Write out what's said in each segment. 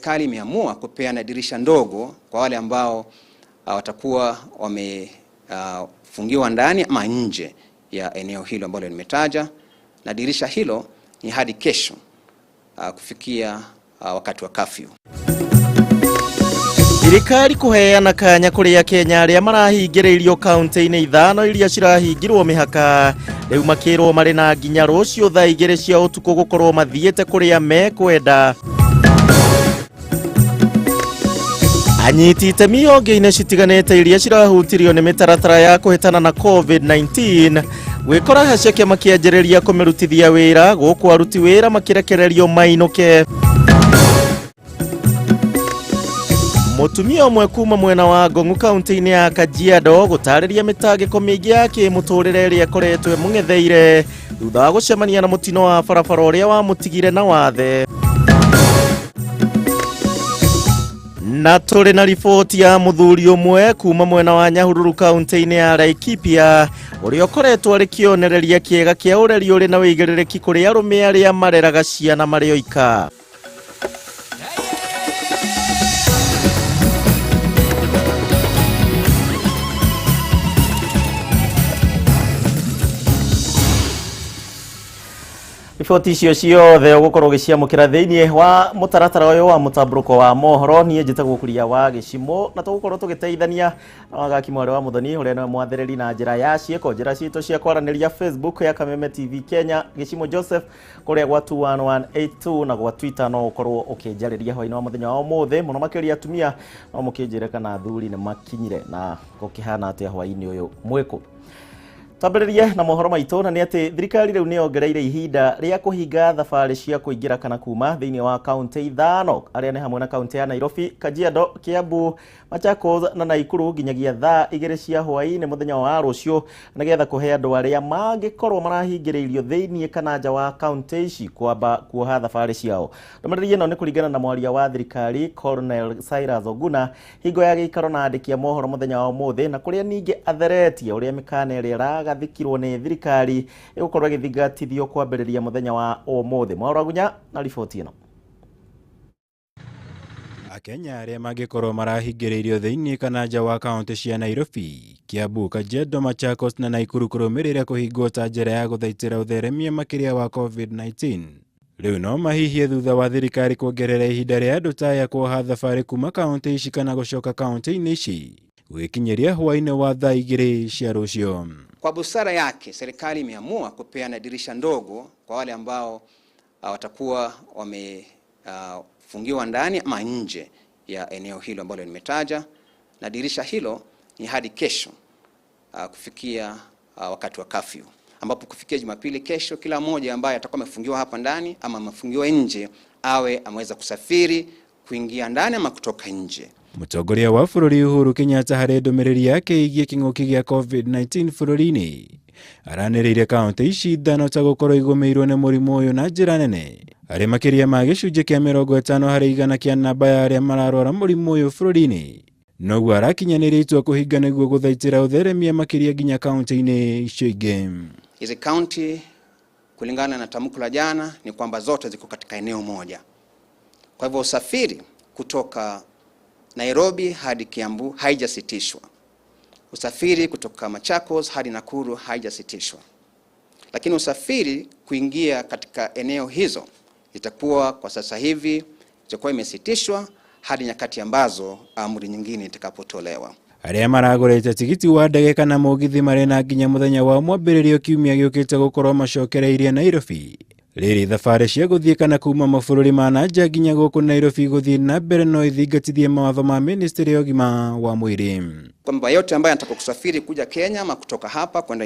serikali imeamua kupeana dirisha ndogo kwa wale ambao watakuwa wamefungiwa ndani ama nje ya eneo hilo ambalo nimetaja, na dirisha hilo ni hadi kesho kufikia wakati wa kafyu. Thirikari kũheana kanya kũrĩ akenya arĩa marahingĩrĩirio kaunti-inĩ ithano iria cirahingirwo mĩhaka rĩu makĩrwo marĩ na nginya rũciũ thaa 2 cia ũtukũ gũkorwo mathiĩte kũrĩa mekwenda. Anyiti itemi honge-inĩ citiganĩte iria cirahutirio nĩ mĩtaratara ya kũhĩtana na COVID-19 gwĩkora haceke makĩanjĩrĩria kũmĩrutithia wĩra gũkũ aruti wĩra makĩrekererio mainũke. Mũtumia ũmwe kuma mwena wa Ngong'u kaunti-inĩ ya Kajiado gũtarĩria mĩtangĩko mĩingĩ ya kĩmũtũrĩre ĩrĩa ĩkoretwo ĩmũng'etheire thutha wa gũcemania na mũtino wa barabara ũrĩa wamũtigire na wathe. Na tũrĩ na riboti ya mũthuri ũmwe kuma mwena wa Nyahururu kaunti-inĩ ya Laikipia ũrĩa ũkoretwo arĩ kĩonereria kĩega kĩa ũreri ũrĩ na wĩigĩrĩrĩki kũrĩ arũme arĩa mareraga ciana marĩ oika. Riboti icio ciothe ũgũkorwo ũgĩciamũkĩra thĩinĩ wa mũtaratara ũyũ wa mũtambũrũko wa mohoro. Niĩ njĩtagwo Kuria wa Gĩcimũ na tũgũkorwo tũgĩteithania na Wangaki Mwarĩ wa Mũthoni ũrĩa nĩwe mwathĩrĩri na njĩra ya ciĩko njĩra citũ cia kwaranĩria Facebook ya Kameme TV Kenya, Gĩcimũ Joseph kũrĩa gwa 21182 na gwa Twitter no ũkorwo ũkĩnjarĩria hwaĩ-inĩ wa mũthenya wa ũmũthĩ. Mũno makĩria atumia no mũkĩnjĩre kana athuri nĩ makinyire na gũkĩhana atĩa hwaĩ-inĩ ũyũ mwĩkũ. Twambĩrĩrie na mohoro maitũ na nĩ atĩ thirikari rĩu nĩ yongereire ihinda rĩa kũhinga thabarĩ cia kũingĩra kana kuma thĩinĩ wa kaunti ithano arĩa nĩ hamwe na kaunti ya Nairobi, Kajiado, Kiambu, Machakos na Nakuru nginyagia thaa 2 cia hwaĩ-inĩ mũthenya wa rũciũ nĩgetha kũhe andũ arĩa mangĩkorwo marahingĩrĩirio thĩinĩ kana nja wa kaunti ici kwamba kuoha thabarĩ ciao. Ndũmĩrĩri ĩno nĩ kũringana na mwaria wa thirikari Colonel Cyrus Oguna hingo ya gĩikaro na andĩki a mohoro mũthenya wa ũmũthĩ na kũrĩa ningĩ atheretie ũrĩa mĩkana ĩrĩa ĩragathĩkirwo nĩ thirikari ĩgũkorwo ĩgĩthingatithio kwambĩrĩria mũthenya wa ũmũthĩ. Mwaura Gunya na riboti ĩno. Akenya arĩa mangĩkorwo marahingĩrĩirio thĩinĩ kana nja wa kaunti cia Nairobi, Kiambu, Kajiado, Machakos na Nakuru kũrũmĩrĩra kũhingwo ta njĩra ya gũthaitĩra ũtheremia makĩria wa COVID-19. Rĩu no mahihie thutha wa thirikari kuongerera ihinda rĩa andũ ta aya kuoha thabarĩ kuma kaunti ici kana gũcoka kaunti-inĩ ici gũgĩkinyĩria hwaĩ-inĩ wa thaa 2 cia rũciũ. Kwa busara yake serikali imeamua kupeana dirisha ndogo kwa wale ambao watakuwa wamefungiwa ndani ama nje ya eneo hilo ambalo nimetaja, na dirisha hilo ni hadi kesho kufikia wakati wa kafyu, ambapo kufikia Jumapili kesho kila mmoja ambaye atakuwa amefungiwa hapa ndani ama amefungiwa nje awe ameweza kusafiri kuingia ndani ama kutoka nje. Mũtongoria wa bũrũri Uhuru Kenyatta harĩ ndũmĩrĩri yake ĩgiĩ kĩng'ũki gĩa COVID-19 bũrũri-inĩ aranĩrĩire kaunti ici ithano ta gũkorwo igũmĩirwo nĩ mũrimũ ũyũ na njĩra nene arĩ makĩria ma gĩcunjĩ kĩa 50% kĩa namba ya arĩa mararwara mũrimũ ũyũ bũrũri-inĩ. Noguo arakinyanĩria itua kũhinga nĩguo gũthaitĩra ũtheremia makĩria nginya kaunti-inĩ icio ingĩ. Hizi kaunti kulingana na tamko la jana ni kwamba zote ziko katika eneo moja. Kwa hivyo usafiri kutoka Nairobi hadi Kiambu haijasitishwa. Usafiri kutoka Machakos hadi Nakuru haijasitishwa. Lakini usafiri kuingia katika eneo hizo itakuwa kwa sasa hivi itakuwa imesitishwa hadi nyakati ambazo amri nyingine itakapotolewa. Arĩa maragũrĩte tigiti wa ndege kana mũgithi marĩ na nginya mũthenya wa mwambĩrĩrio kiumia gĩũkĩte gũkorwo macokereirie Nairobi. Rĩrĩ thabarĩ cia gũthiĩ kana kuma mabũrũri ma na nja nginya gũkũ Nairobi gũthiĩ na mbere no ithingatithie mawatho ma ministry ya ũgima wa mwĩrĩ. Kwamba yote ambaye anataka kusafiri kuja Kenya ama kutoka hapa kwenda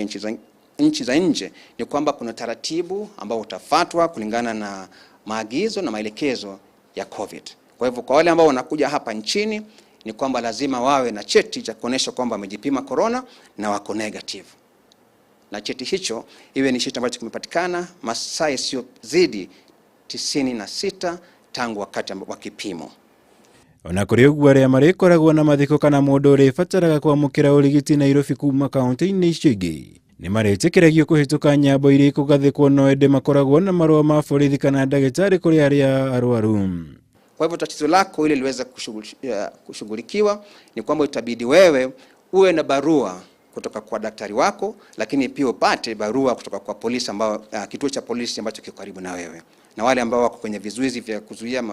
nchi za nje ni kwamba kuna taratibu ambao utafuatwa kulingana na maagizo na maelekezo ya COVID. Kwa hivyo kwa wale ambao wanakuja hapa nchini ni kwamba lazima wawe na cheti cha kuonesha kwamba wamejipima corona na wako negative. Na cheti hicho iwe ni cheti ambacho kimepatikana masaa yasiyozidi 96 tangu wakati wa kipimo. Ona kũrĩ ũguo arĩa marĩkoragwo na mathiko kana mũndũ ũrĩbataraga kwamũkĩra ũrigiti Nairobi kuma kaunti-inĩ icio ingĩ nĩ marĩtĩkĩragio kũhĩtũka nyambo iria ikũgathĩkwo no ĩndĩ makoragwo na marũa ma borithi kana ndagĩtarĩ kũrĩ arĩa arwaru. Kwa hivyo tatizo lako ili liweze kushughulikiwa ni kwamba itabidi wewe uwe na barua kutoka kwa daktari wako, lakini pia upate barua kutoka kwa polisi ambao, kituo cha polisi ambacho kiko karibu na wewe. Na wale ambao wako kwenye vizuizi vya kuzuia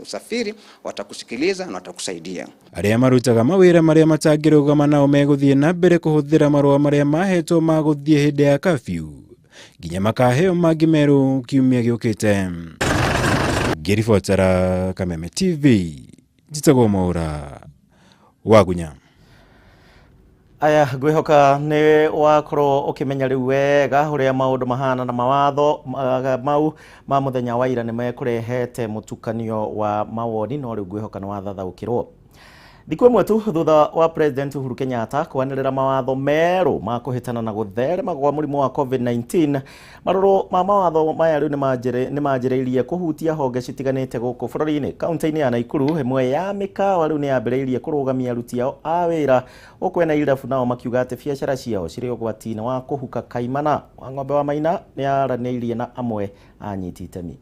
usafiri watakusikiliza na watakusaidia. Arĩa marutaga mawĩra marĩa matangĩrũgama nao megũthiĩ na mbere kũhũthĩra marũa marĩa mahetwo ma gũthiĩ hĩndĩ ya curfew nginya makaheo mangĩ merũ kiumia gĩũkĩte. Ngĩribotera Kameme TV, njĩtagwo Mwaũra Wagunya. Aya, ngwihoka nĩ wakorwo ũkĩmenya rĩu wega ũrĩa maũndũ mahana na mawatho mau ma mũthenya wa ira nĩ mekũrehete mũtukanio wa mawoni, no rĩu ngwihoka nĩ wathathaũkĩrwo. Thikũ ĩmwe tu thutha wa President Uhuru Kenyatta kwanĩrĩra mawatho merũ ma kũhĩtana na gũtherema kwa mũrimũ wa COVID-19, marũrũ ma mawatho maya rĩu nĩ manjĩrĩirie kũhutia honge citiganĩte gũkũ bũrũri-inĩ. Kaunti-inĩ ya Naikuru, ĩmwe ya mĩkawa rĩu nĩ yambĩrĩirie kũrũgamia aruti ao a wĩra, gũkũ ene irabu nao makiuga atĩ biacara ciao cirĩ ũgwati-inĩ wa kũhuka kaimana. Wang'ombe wa Maina nĩ aranĩirie na amwe a anyiti itemi.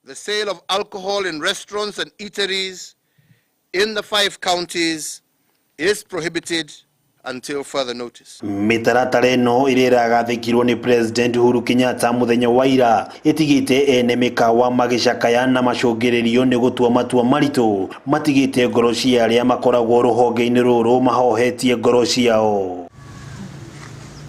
The sale of alcohol in restaurants and eateries in the 5 counties is prohibited until further notice. Mĩtaratara ĩno ĩrĩa ĩragathĩkirwo nĩ President Uhuru Kenyatta mũthenya wa ira ĩtigĩte ene mĩkawa magĩcakaya na macũngĩrĩrio nĩ gũtua matua maritũ matigĩte ngoro cia arĩa makoragwo rũhonge-inĩ rũrũ mahohetie ngoro ciao.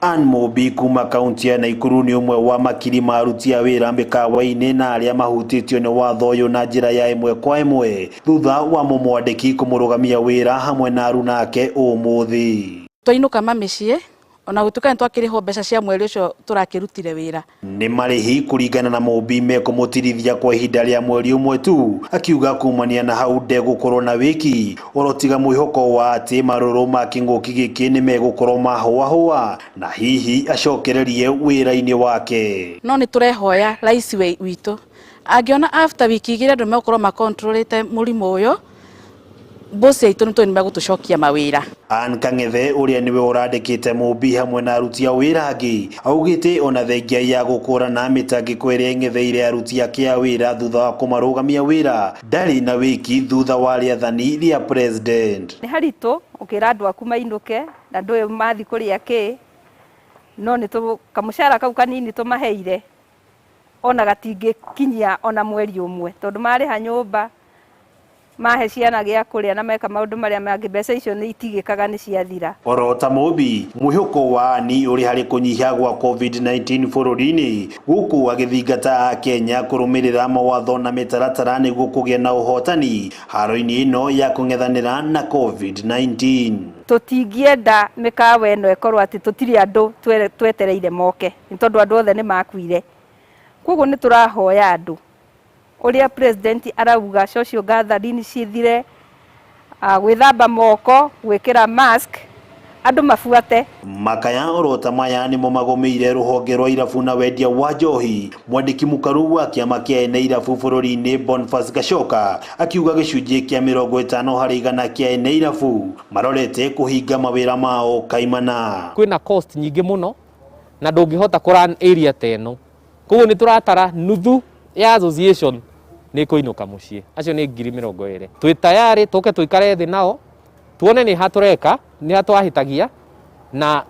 Ann Mobi kuma kaunti ya Naikuru nĩ ũmwe wa makiri ma aruti a wĩra mĩkawa-inĩ na arĩa mahutĩtio nĩ watho ũyũ na njĩra ya ĩmwe kwa ĩmwe thutha wa mũmwandĩki kũmũrũgamia wĩra hamwe na aruna ake ũmũthĩ. Twainũka mamĩciĩ ona gũtuĩka nĩ twakĩrĩhwo mbeca cia mweri ũcio tũrakĩrutire wĩra. Nĩ marĩhi kũringana na Mũmbi mekũmũtirithia kwa ihinda rĩa mweri ũmwe tu, akiuga kumania na hau ndegũkorwo na wĩki orotiga mwĩhoko wa atĩ marũrũ ma kĩng'ũki gĩkĩ nĩ megũkorwo mahũahũa na hihi acokererie wĩra-inĩ wake. No nĩ tũrehoya rais witũ angĩona after wiki igĩrĩ andũ megũkorwo makontrolĩte mũrimũ ũyũ, bosi aitũ nĩ megũtũcokia mawĩra. Ann Kang'ethe ũrĩa nĩwe ũrandĩkĩte Mũmbi hamwe na aruti a wĩra angĩ augĩte ona thengia ya gũkũrana mĩtangĩko ĩrĩa ĩng'etheire aruti ake a wĩra thutha wa kũmarũgamia wĩra ndarĩ na wĩki thutha wa rĩathani rĩa president. Nĩ haritũ ũkĩra andũ aku mainũke na ndũĩ mathi kũrĩa kĩ, no nĩ kamũcara kau kanini tũmaheire ona gatingĩkinyia ona mweri ũmwe tondũ marĩha nyũmba mahe ciana gĩa kũrĩa na meka maũndũ marĩa mangĩ, mbeca icio nĩ itigĩkaga nĩ ciathira. Oro ta Mũmbi, mwĩhoko wa Ani ũrĩ harĩ kũnyiha gwa COVID-19 bũrũri-inĩ gũkũ agĩthingata Akenya kũrũmĩrĩra mawatho na mĩtaratara nĩguo kũgĩa na ũhotani haro-inĩ ĩno ya kũng'ethanĩra na COVID-19. Tũtingĩenda mĩkawa ĩno ĩkorwo atĩ tũtirĩ andũ twetereire moke nĩ tondũ andũ othe nĩ makuire. Koguo nĩ tũrahoya andũ ũrĩa president arauga social gathering cithire, gwĩthamba moko, gwĩkĩra mask, andũ mabuate. Makaya orota maya nĩmo magũmĩire rũhonge rwa irabu na wendia wa njohi. Mwandĩki mũkaru wa kĩama kĩa ene irabu bũrũri-inĩ Boniface Gachoka akiuga gĩcunjĩ kĩa 50% kĩa ene irabu marorete kũhinga mawĩra mao kaimana. Kwĩna cost nyingĩ mũno na ndũngĩhota kũ run area ta ĩno, koguo nĩ tũratara nuthu ya association nĩ kũinũka mũciĩ, acio nĩ 20,000. Twĩ tayari tũke tũikare thĩ nao tuone nĩ ha tũreka, nĩ ha twahĩtagia na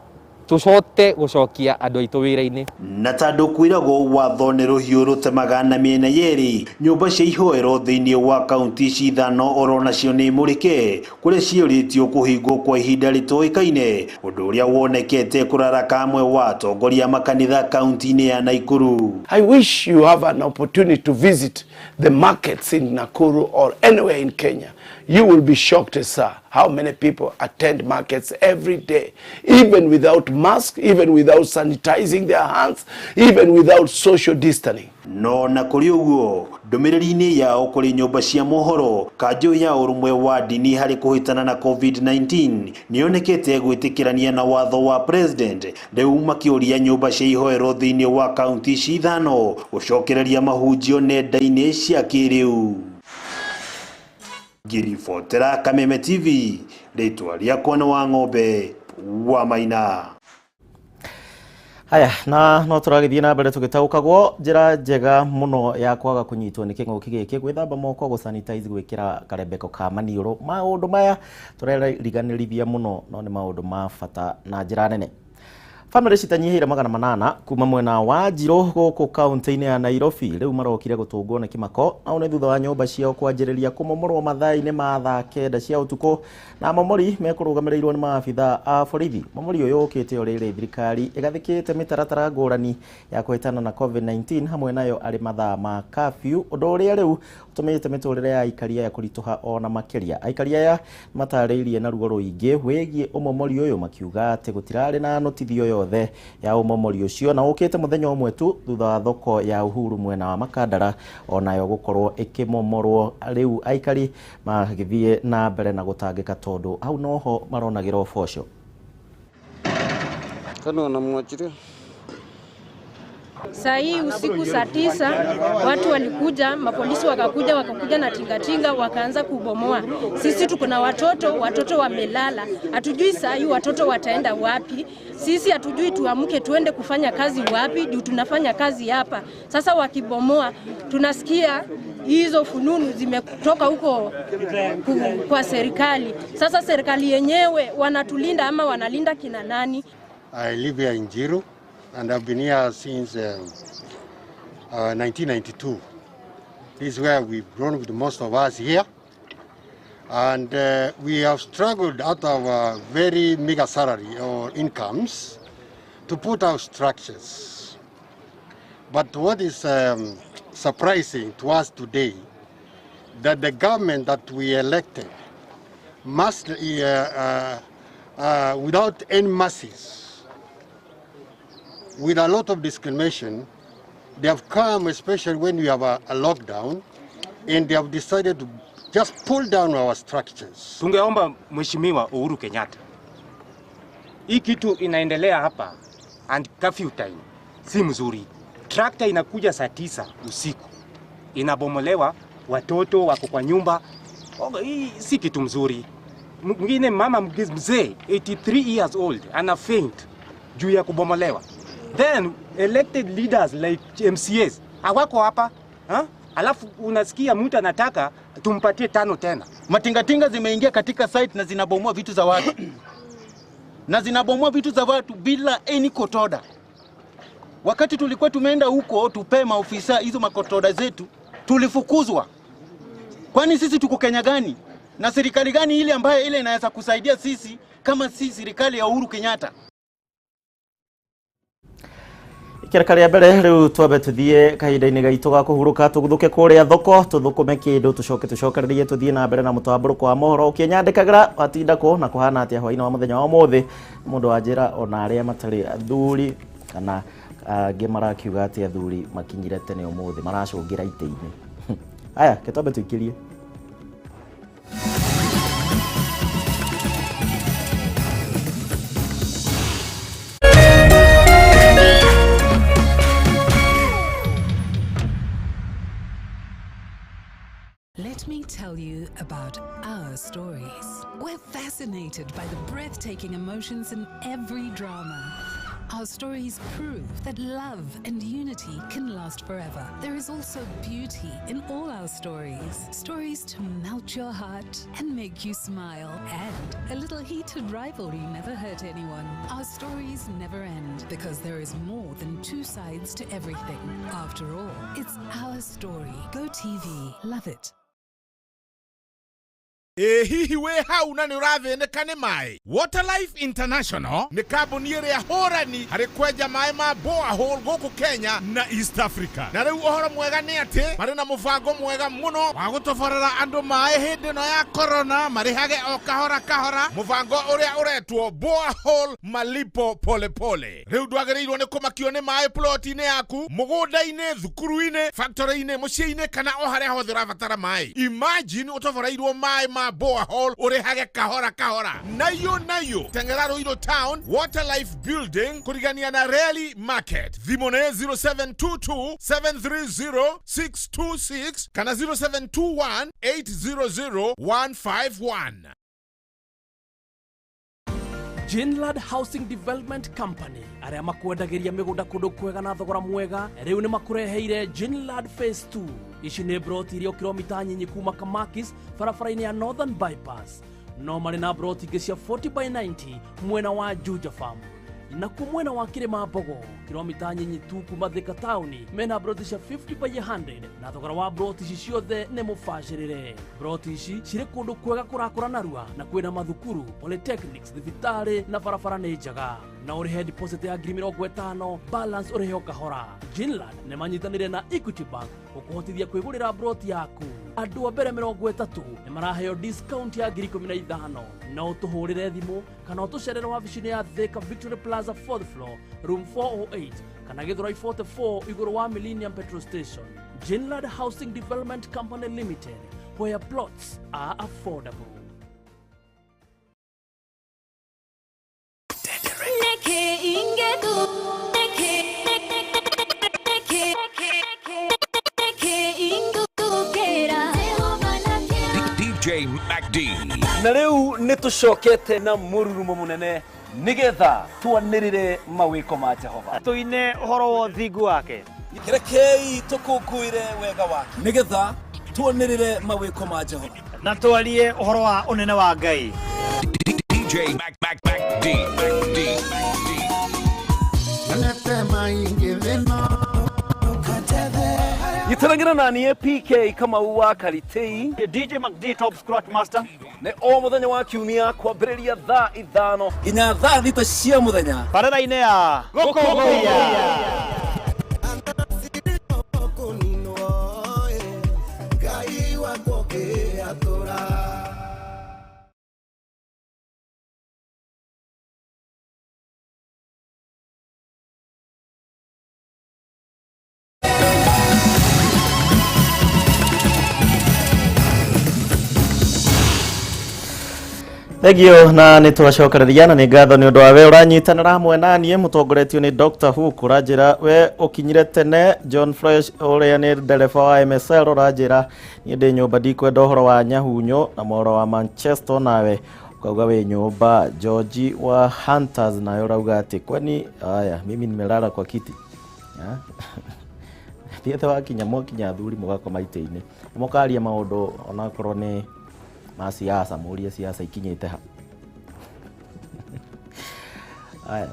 tũcote gũcokia andũ aitũ wĩra-inĩ. Na tondũ kwĩragwo watho nĩ rũhiũ rũtemaga na mĩena yerĩ, nyũmba cia ihoero thĩinĩ wa kaunti ici ithano oro nacio nĩ mũrĩke kũrĩa ciũrĩtio kũhingwo kwa ihinda rĩtoĩkaine, ũndũ ũrĩa wonekete kũraraka amwe wa atongoria makanitha kaunti-inĩ ya Nakuru. I wish you have an opportunity to visit the markets in Nakuru or anywhere in Kenya. You will be shocked, sir, how many people attend markets every day, even without masks, even without sanitizing their hands, even without social distancing. No na kũrĩ ũguo ndũmĩrĩri-inĩ yao kũrĩ nyũmba cia mohoro, kanjũ ya ũrũmwe wa ndini harĩ kũhĩtana na COVID-19 nĩyonekete gwĩtĩkĩrania na watho wa president, rĩu makĩũria nyũmba cia ihoero thĩinĩ wa kaunti ici ithano gũcokereria mahunjio nenda-inĩ cia kĩrĩu. Ngĩribotera Kameme TV, rĩtwa rĩakwa nĩ Wang'ombe wa Maina. Haya, na no tũragĩthiĩ na mbere tũgĩtaũkagwo njĩra njega mũno ya kwaga kũnyitwo nĩ kĩng'ũki gĩkĩ, gwĩthamba moko, gũsanitize, gwĩkĩra karembeko ka maniũrũ. Maũndũ maya tũreriganĩrithia mũno, no nĩ maũndũ ma bata na njĩra nene. Bamĩrĩ citanyihĩire 800 kuma mwena wa Njirũ gũkũ kaunti-inĩ ya Nairobi rĩu marokire gũtũngwo nĩ kĩmako, na nĩ thutha wa nyũmba ciao kwanjĩrĩria kũmomorwo mathaa-inĩ ma thaa 9 cia ũtukũ, na momori mekũrũgamĩrĩirwo nĩ maabitha a borithi. Momori ũyũ ũkĩte o rĩrĩ thirikari ĩgathĩkĩte mĩtaratara ngũrani ya kũhĩtana na COVID-19, hamwe nayo arĩ mathaa ma curfew, ũndũ ũrĩa rĩu ũtũmĩte mĩtũrĩre ya aikari aya kũritũha ona makĩria. Aikari aya matarĩirie na ruo rũingĩ wĩgiĩ ũmomori ũyũ, makiuga atĩ gũtirarĩ na notithio yothe ya ũmomori ũcio, na ũkĩte mũthenya ũmwe tu thutha wa thoko ya Uhuru mwena wa Makandara onayo gũkorwo ĩkĩmomorwo. Rĩu aikari magĩthiĩ na mbere na gũtangĩka tondũ hau noho maronagĩra ũboco. Saa hii usiku saa 9 watu walikuja, mapolisi wakakuja na tingatinga wakaanza kubomoa. Sisi tuko na watoto wamelala. Hatujui saa hii watoto wataenda wapi. Sisi hatujui tuamke tuende kufanya kazi wapi, juu tunafanya kazi hapa. Sasa wakibomoa tunasikia hizo fununu zimetoka huko kwa serikali. Sasa serikali yenyewe wanatulinda ama wanalinda kina nani? I live here in Njiru and I've been here since 1992. This is where we've grown with most of us here. And we have struggled out of our very meager salary or incomes to put our structures. But what is surprising to us today, that the government that we elected must, without any mercies, with a lot of discrimination, they have come, especially when we have a lockdown, and they have decided to just pull down our structures. Tungeomba Mheshimiwa Uhuru Kenyatta, hii kitu inaendelea hapa and curfew time si mzuri. Tractor inakuja saa 9 usiku, inabomolewa, watoto wako kwa nyumba. Hii si kitu mzuri. Mwingine mama mzee 83 years old ana faint juu ya kubomolewa. Then elected leaders like MCAs hawako hapa, ha? Alafu unasikia mtu anataka tumpatie 5 tena. Matingatinga zimeingia katika site na zinabomoa vitu za watu. Na zinabomoa vitu za watu bila any court order. Wakati tulikuwa tumeenda huko tupe maofisa hizo makotoda zetu, tulifukuzwa. Kwani sisi tuko Kenya gani? Na serikali gani ile ambayo ile inaweza kusaidia sisi kama si serikali ya Uhuru Kenyatta? Ikĩreka rĩa mbere rĩu twambe tũthiĩ kahinda-inĩ gaitũ ga kũhurũka, tũgũthũke kũrĩa thoko, tũthũkũme kĩndũ, tũcoke tũcokererie tũthiĩ na mbere na mũtambũrũko wa mohoro. Ũkĩnyandĩkagĩra watinda kũ na kũhana atĩa hwaĩ-inĩ wa mũthenya wa ũmũthĩ. Mũndũ wa njĩra ona arĩa matarĩ athuri kana angĩ marakiuga atĩ athuri makinyire tene ũmũthĩ, maracũngĩra itĩ-inĩ. Aya, ke twambe tũikĩrie. Let me tell you about our stories. We're fascinated by the breathtaking emotions in every drama. Our stories prove that love and unity can last forever. There is also beauty in all our stories. Stories to melt your heart and make you smile. And a little heated rivalry never hurt anyone. Our stories never end because there is more than two sides to everything. After all, it's our story. Go TV. Love it. Hihi we hau na nĩ ũrathĩnĩka nĩ maĩ. Waterlife International nĩ kambuni ĩrĩa hũrani harĩ kwenja maĩ ma borehole gũkũ Kenya na East Africa. Na rĩu ũhoro mwega nĩ atĩ marĩ na mũbango mwega mũno wa gũtoborera andũ maĩ hĩndĩ ĩno ya corona, marĩhage o kahora kahora, mũbango ũrĩa ũretwo borehole malipo pole pole. Rĩu ndwagĩrĩirwo nĩ kũmakio nĩ maĩ ploti-inĩ yaku, mũgũnda-inĩ, thukuru-inĩ, factory-inĩ, mũciĩ-inĩ kana o harĩa hothe ũrabatara maĩ. Imagine ũtoboreirwo maĩ ma borehole urihage kahora kahora. Nayo nayo Tengera Ruiru Town, Waterlife Building, kurigania na Rally Market. Thimũ nĩ 0722 730 626 kana 0721 800 151. Jinland Housing Development Company arĩa makwendagĩria mĩgũnda kũndũ kwega na thogora mwega rĩu nĩ makũreheire Jinland Phase 2. Ici nĩ broti iria kilomita nyinyi kuma Kamakis barabara-inĩ ya Northern Bypass. No marĩ na broti ingĩ cia 40 by 90 mwena wa Juja Farm. Na kuo mwena wa Kĩrĩma Mbogo kilomita nyinyi tu kuma Thika taũni mena broti cia 50 by 100 na thogora wa broti ici ciothe nĩ mũbacĩrĩre. Broti ici cirĩ kũndũ kwega kũrakũra narua na kwĩna mathukuru, polytechnics, thibitarĩ na barabara nĩ njega. Na ũrĩhe deposit ya 50,000, balance ũrĩhe o kahora. Jinland nĩ manyitanĩire na Equity Bank gũkũhotithia kwĩgũrĩra broti yaku. Andũ a mbere 30 nĩ maraheo discount ya 15,000. No ũtũhũrĩre thimũ kana ũtũcerere wabici-inĩ ya Thika Victory Plaza 4th floor room 408 kana Githurai 44 igũrũ wa Millennium Petrol Station. Jinland Housing Development Company Limited, where plots are affordable. DJ MacD. Na rĩu nĩ tũcokete na mũrurumo mũnene nĩgetha twanĩrĩre mawĩko ma Jehova, tũine ũhoro wa ũthingu wake. Rekei tũkũngũĩre wega wake nĩgetha twanĩrĩre mawĩko ma Jehova na twarie ũhoro wa ũnene wa Ngai. DJ Mac Mac Mac D Mac D. Gĩtaragĩra na niĩ PK Kamau wa Karitei, DJ MacD Top Scratch Master, nĩ o mũthenya wa kiumia kwambĩrĩria thaa 5 nginya thaa 6 cia mũthenya barabara-inĩ ya Gũkũngũiya. Thengio na nä twacokereria na nä ngatho nä å ndå wa we å ranyitanä hamwe na niä må tongoretio nä Dr. Hook å ranjä ra we å kinyire tene. John Fresh å rä a nä ndereba wa MSL å ranjä ra niä ndä nyå mba ndikwenda å horo wa Nyahunyo na mohoro wa Manchester, nawe ukauga wä nyũmba. George wa Hunters nawe ũrauga atĩ kwani aya mimi nimelala kwa kiti thiethe wakinya mwakinya athuri mũgakoma itĩ-inĩ mũkaria maũndũ onakorwo nĩ ma siasa, mũrie siasa ikinyĩte ha. Aya,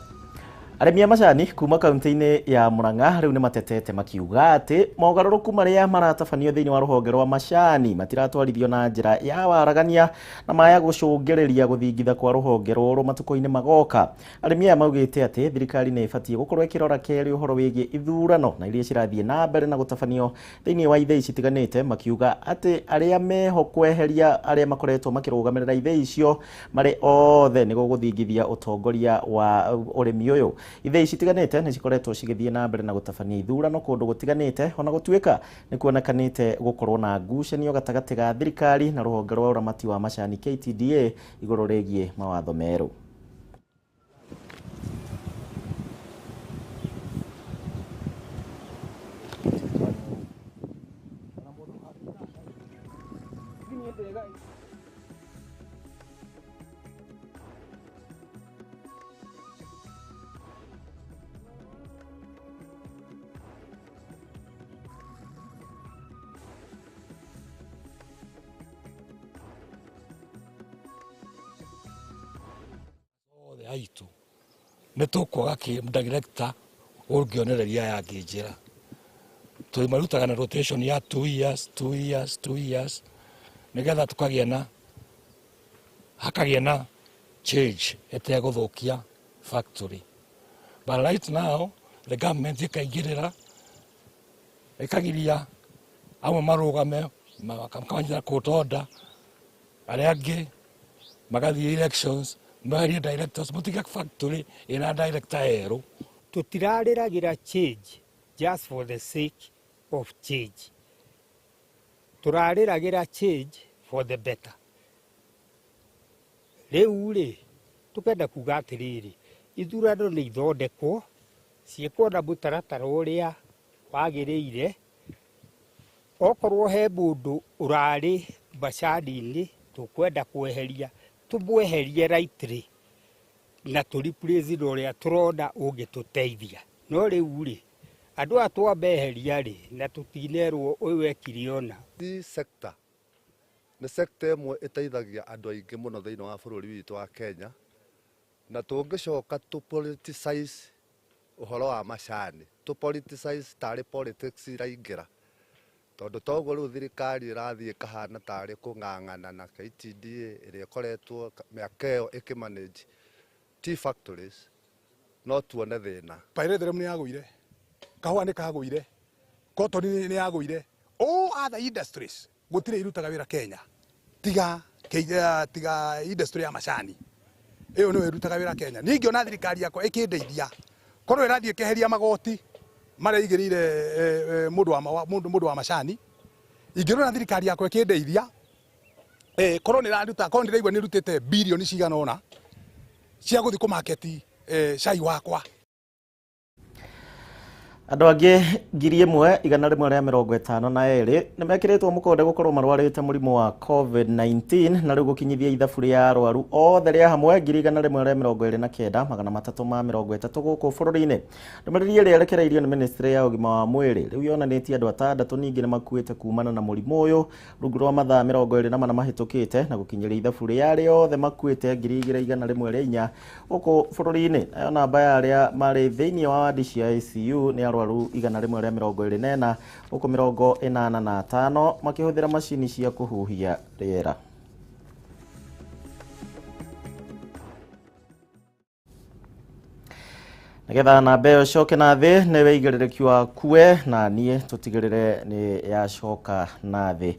arĩmi a macani kuma kaunti-inĩ ya Murang'a rĩu nĩ matetete makiuga atĩ mogarũrũku marĩa maratabanio thĩinĩ wa rũhonge rwa macani matiratwarithio na njĩra ya waragania na maya gũcũngĩrĩria gũthingitha kwa rũhonge rũrũ matukũ-inĩ magoka. Arĩmi aya maugĩte atĩ thirikari nĩ ĩbatiĩ gũkorwo ĩkĩrora kerĩ ũhoro wĩgiĩ ithurano na iria cirathiĩ na mbere na gũtabanio thĩinĩ wa ithei citiganĩte, makiuga atĩ arĩa meho kweheria arĩa makoretwo makĩrũgamĩrĩra ithei icio marĩ othe nĩ gũgũthingithia ũtongoria wa ũrĩmi ũyũ. Ithei citiganĩte nĩ cikoretwo cigĩthiĩ na mbere na gũtabania ithurano kũndũ gũtiganĩte, ona gũtuĩka nĩ kuonekanĩte gũkorwo na ngucanio gatagatĩ ga thirikari na rũhonge rwa ũramati wa macani KTDA igũrũ rĩgiĩ mawatho merũ. Aitu nä tå kwaga director ũngĩonereria ya ngä njä ra tå marutaga na rotation ya 2 years 2 years 2 years nĩgetha tũkagĩa na hakagĩa na change ĩtegũthũkia factory. But right now the government ĩkaingĩrĩra ĩkagiria amwe marũgame makamanyita court order, arĩa angĩ magathiĩ elections meherie directors, mũtige factory ĩna director erũ. Tũtirarĩragĩra change just for the sake of change, tũrarĩragĩra change for the better. Rĩu rĩ tũkenda kuga atĩrĩrĩ, ithurano nĩ ithondekwo ciĩkwo na mũtaratara ũrĩa wagĩrĩire. Okorwo he mũndũ ũrarĩ macani-inĩ tũkwenda kweheria, tũmweherie rightly, Na tũ replace na ũrĩa tũrona ũngĩtũteithia. No rĩu rĩ, andũ aya twambeheria rĩ, na tũtinerwo ũyũ ekire ũna. Tea sector nĩ sector ĩmwe ĩteithagia andũ aingĩ mũno thĩinĩ wa bũrũri witũ wa Kenya, na tũngĩcoka tũ politicize ũhoro wa macani, tũ politicize tarĩ politics iraingĩra, tondũ toguo rĩu thirikari ĩrathiĩ ĩkahana tarĩ kũng'ang'ana na KTDA ĩrĩa ĩkoretwo mĩaka ĩyo ĩkĩmanage tea factories, no tuone thĩna. Pyrethrum nĩ yagũire, kahũa nĩ kagũire, cotton nĩ yagũire, all other industries gũtirĩ irutaga wĩra Kenya tiga tiga industry ya macani ĩyo nĩyo ĩrutaga wĩra Kenya. Niĩ ingĩona thirikari yakwa ĩkĩndeithia korwo ĩrathiĩ ĩkeheria magoti marĩa ĩigĩrĩire mũndũ wa macani, ingĩrona thirikari yakwa ĩkĩndeithia korwo nĩ ĩraruta, korwo ndĩraigua nĩ ĩrutĩte birioni cigana ũna cia gũthiĩ kũmaketi cai wakwa. Andũ angĩ 1152 nĩ mekĩrĩtwo mũkonde gũkorwo marwarĩte mũrimũ wa COVID-19 na rĩu gũkinyithia ithabu rĩa arwaru othe rĩa hamwe 129,330 gũkũ bũrũri-inĩ. Ndũmĩrĩri ĩrĩa ĩrekereirio nĩ ministry ya ũgima wa mwĩrĩ rĩu yonanĩtie andũ atandatũ ningĩ nĩ makuĩte kumana na mũrimũ ũyũ rungu rwa mathaa 24 mahĩtũkĩte na gũkinyĩria ithabu rĩa arĩa othe makuĩte 2104 gũkũ bũrũri-inĩ. Nayo namba ya arĩa marĩ thĩinĩ wa wadi cia ICU nĩ arwaru 124 huku 85 makĩhũthĩra macini cia kũhuhia rĩera. Nĩgetha namba ĩyo ĩcoke na thĩ nĩ wĩigĩrĩrĩki wakue na niĩ tũtigĩrĩre nĩ yacoka na thĩ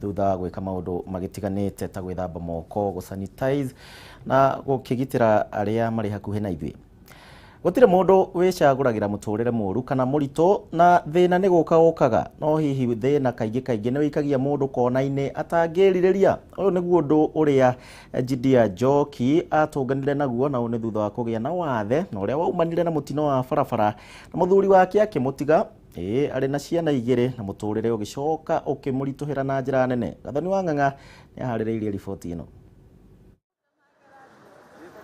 thutha wa gwĩka maũndũ magĩtiganĩte ta gwĩthamba moko, gũ-sanitize na gũkĩgitĩra arĩa marĩ hakuhĩ na ithuĩ. Gũtirĩ mũndũ wĩcagũragĩra mũtũrĩre mũru kana mũritũ na thĩna nĩ gũka ũkaga, no hihi thĩna kaingĩ kaingĩ nĩ wĩikagia mũndũ kona-inĩ atangĩrirĩria. Ũyũ nĩguo ũndũ ũrĩa Judea Njoki atũnganire naguo, na ũũ nĩ thutha wa kũgĩa na wathe na ũrĩa waumanire na mũtino wa barabara na mũthuri wake akĩmũtiga arĩ na ciana igĩrĩ na mũtũrĩre ũgĩcoka ũkĩmũritũhĩra na njĩra nene. Gathoni wa Ng'ang'a nĩ aharĩrĩirie riboti ĩno.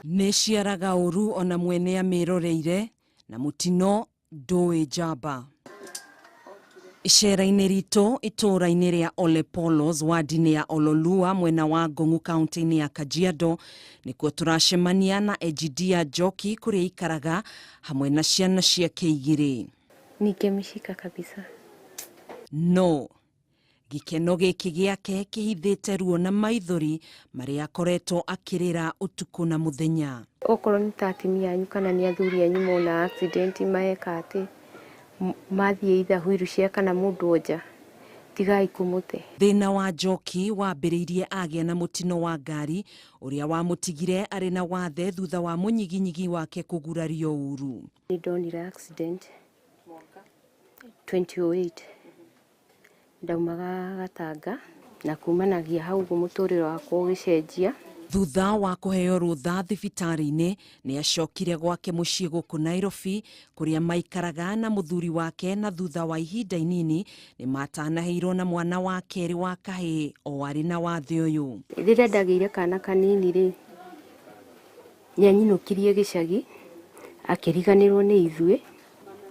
Nĩ ciaraga ũru ona mwene amĩroreire na mũtino ndũĩ njamba. Icera-inĩ ritũ itũũra-inĩ rĩa Ole Polos wadi-inĩ ya Ololua mwena wa Ngong'u kaunti-inĩ ya Kajiado nĩkuo tũracemania na Egidia Njoki kũrĩa aikaraga hamwe na ciana ciake igĩrĩ. Ningemshika kabisa. No gĩkeno gĩkĩ gĩake kĩhithĩte ruo na maithori marĩa akoretwo akĩrĩra ũtukũ na mũthenya. Okorwo nĩ ta atumia anyu kana nĩ athuri anyu mona accident maheka atĩ mathiĩ either wheelchair kana mũndũ onja, tigai kũmũte. Thĩna wa Njoki wambĩrĩirie agĩa na mũtino wa ngari ũrĩa wamũtigire arĩ na wathe thutha wa mũnyiginyigi wake kũgurario ũru. Nĩ ndonire accident 2008 ndaumaga Gatanga na kumanagia hau ũguo mũtũrĩre wakwa ũgĩcenjia. Thutha wa kũheo rũtha thibitarĩ-inĩ nĩ acokire gwake mũciĩ gũkũ Nairobi kũrĩa maikaraga na mũthuri wake, na thutha wa ihinda inini nĩ matanahĩirwo na mwana wa kerĩ wa kahĩĩ o arĩ na wathe ũyũ. Rĩrĩa ndagĩire kana kanini rĩ, nĩanyinũkirie gĩcagi akĩriganĩrwo nĩ ithuĩ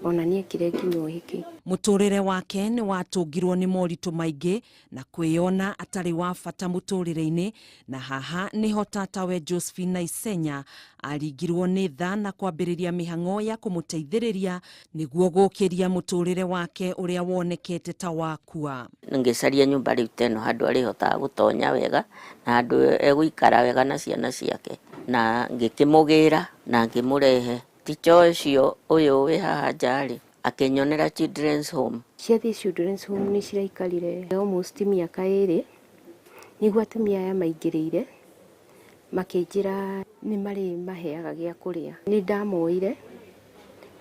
ona nĩekire nginya ũhiki. Mũtũrĩre wake nĩ watũngirwo nĩ moritũ maingĩ na kwĩyona atarĩ wa bata mũtũrĩre-inĩ, na haha nĩho tatawe Josephine Naisenya aringirwo nĩ tha na kwambĩrĩria mĩhang'o ya kũmũteithĩrĩria nĩguo gũkĩria mũtũrĩre wake ũrĩa wonekete ta wakua. Ngĩcaria nyũmba rĩu ta ĩno handũ arĩhotaga gũtonya wega na handũ egũikara wega na ciana ciake, na ngĩkĩmũgĩra na ngĩmũrehe. Ticha ũcio ũyũ wĩ haha nja rĩ, akĩnyonera children's home. Ciathiĩ children's home nĩ ciraikarire almost mĩaka ĩrĩ, nĩguo atumia aya maingĩrĩire makĩnjĩra nĩ marĩ maheaga gĩa kũrĩa. Nĩ ndamoire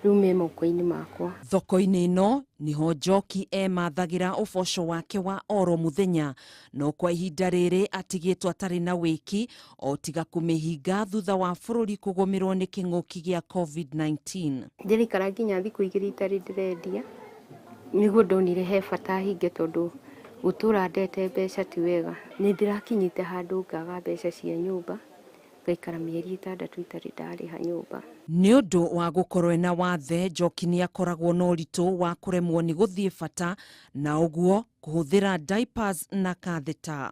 rĩu me moko-inĩ makwa. Thoko-inĩ ĩno nĩho Njoki emathagĩra ũboco wake wa oro mũthenya, no kwa ihinda rĩrĩ atigĩtwo atarĩ na wĩki o tiga kũmĩhinga thutha wa bũrũri kũgũmĩrwo nĩ kĩng'ũki gĩa COVID-19. Ndĩraikara nginya thikũ igĩrĩ itarĩ ndĩrendia, nĩguo ndonire he bata hinge tondũ gũtũra ndete mbeca ti wega. Nĩ ndĩrakinyĩte handũ ngaga mbeca cia nyũmba, Ngaikara mĩeri 6 itarĩ ndarĩha nyũmba. Nĩ ũndũ wa gũkorwo ena wathe, Njoki nĩ akoragwo na ũritũ wa kũremwo nĩ gũthiĩ bata na ũguo kũhũthĩra diapers na catheter.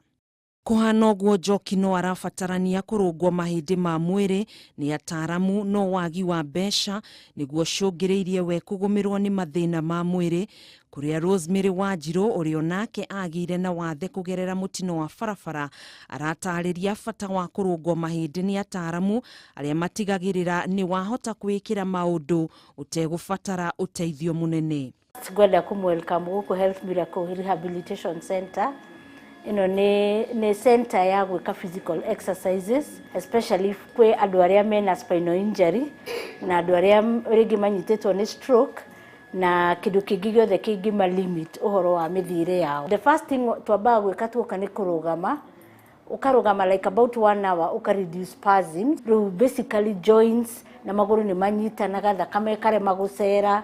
Kũhana ũguo Njoki no arabatarania kũrũngwo mahĩndĩ ma mwĩrĩ nĩ ataaramu no wagi wa mbeca nĩguo ũcũngĩrĩirie we kũgũmĩrwo nĩ mathĩna ma mwĩrĩ kũrĩa Rosemary Wanjirũ ũrĩa onake agĩire na wathe kũgerera mũtino wa barabara aratarĩria bata wa kũrũngwo mahĩndĩ nĩ ataaramu arĩa matigagĩrĩra nĩ wahota kwĩĩkĩra maũndũ ũtegũbatara ũteithio mũnene. Ngwenda kũmwelcome gũkũ Health Miracle Rehabilitation Center. Ĩno nĩ center ya gwĩka physical exercises, especially kwĩ andũ arĩa mena spinal injury na andũ arĩa rĩngĩ manyitĩtwo nĩ stroke na kĩndũ kĩngĩ gĩothe kĩngĩma limit ũhoro wa mĩthiĩre yao. The first thing twambaga gwĩka tuoka nĩ kũrũgama, ũkarũgama like about 1 hour, ũka reduce spasm. Rĩu basically joints na magũrũ nĩ manyitanaga, thakame ĩkarema gũcera.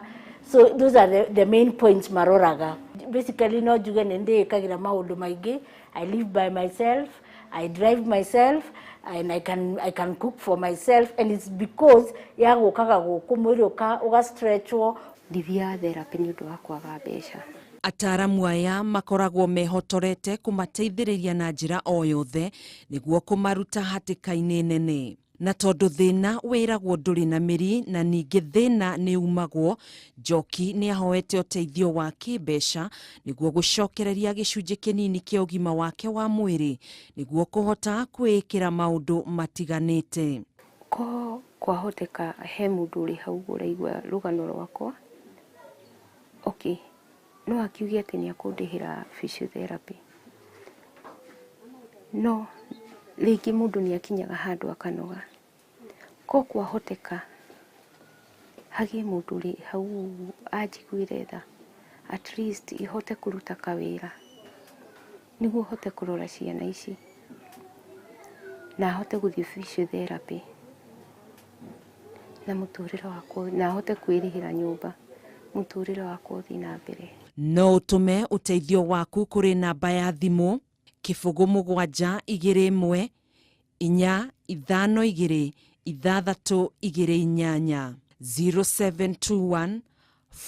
So those are the main points maroraga. Basically no njuge nĩ ndĩĩkagĩra maũndũ maingĩ. I live by myself, I drive myself, and I can cook for myself, and it's because ya gũkaga gũkũ mwĩrĩ ũga-stretchwo. Ndithiaga therapy nĩ ũndũ wa kwaga mbeca. Ataaramu aya makoragwo mehotorete kũmateithĩrĩria na njĩra o yothe nĩguo kũmaruta hatĩka-inĩ nene. Na tondũ thĩna wĩragwo ndũrĩ na mĩri na ningĩ thĩna nĩ umagwo, Njoki nĩ ahoete ũteithio wa kĩmbeca nĩguo gũcokereria gĩcunjĩ kĩnini kĩa ũgima wake wa mwĩrĩ nĩguo kũhota kwĩĩkĩra maũndũ matiganĩte. Ko kwahoteka he mũndũ ũrĩ hau ũraigua rũgano rwakwa, okay, no akiuge atĩ nĩ akũndĩhĩra physiotherapy, no rĩngĩ mũndũ nĩ akinyaga handũ akanoga. Ko kwahoteka hagĩe mũndũ ũrĩ hau anjiguĩre tha, at least ihote kũruta kawĩra nĩguo hote kũrora ciana ici na hote gũthiĩ physiotherapy na mũtũrĩre wakwa, na hote kwĩrĩhĩra nyũmba, mũtũrĩre wakwa ũthiĩ na mbere. No ũtũme ũteithio waku kũrĩ namba ya thimũ 0 7 2 1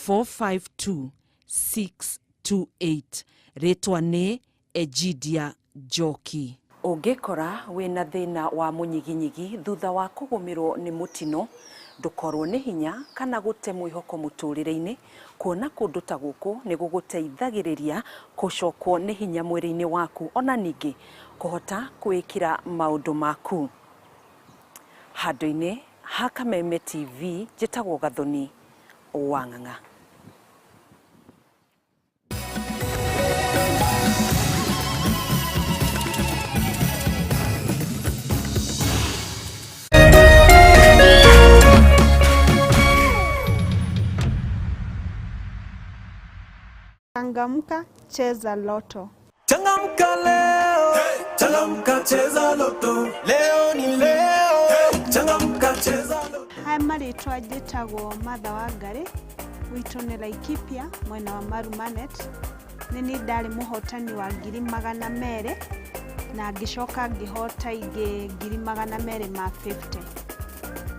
4 5 2 6 2 8 0721 452 628. Rĩtwa nĩ Egidia Njoki. Ũngĩkora wĩna thĩna wa mũnyiginyigi thutha wa kũgũmĩrwo nĩ mũtino, ndũkorwo nĩ hinya kana gũte mwĩhoko mũtũrĩre-inĩ, kuona kũndũ ta gũkũ nĩ gũgũteithagĩrĩria gũcokwo nĩ hinya mwĩrĩ-inĩ waku ona ningĩ kũhota kwĩĩkĩra maũndũ maku. Handũ-inĩ ha Kameme TV njĩtagwo Gathoni wa Ng'ang'a. Changamka, cheza Loto. Changamka leo, hey. Changamka cheza Loto. Leo ni leo, hey. Changamka cheza Loto. Haya marĩtwa njĩtagwo Martha Wangari, gwitũ nĩ Laikipia mwena wa Marumanet. Nĩ niĩ ndarĩ mũhotani wa 200,000 na ngĩcoka ngĩhota ingĩ 250,000.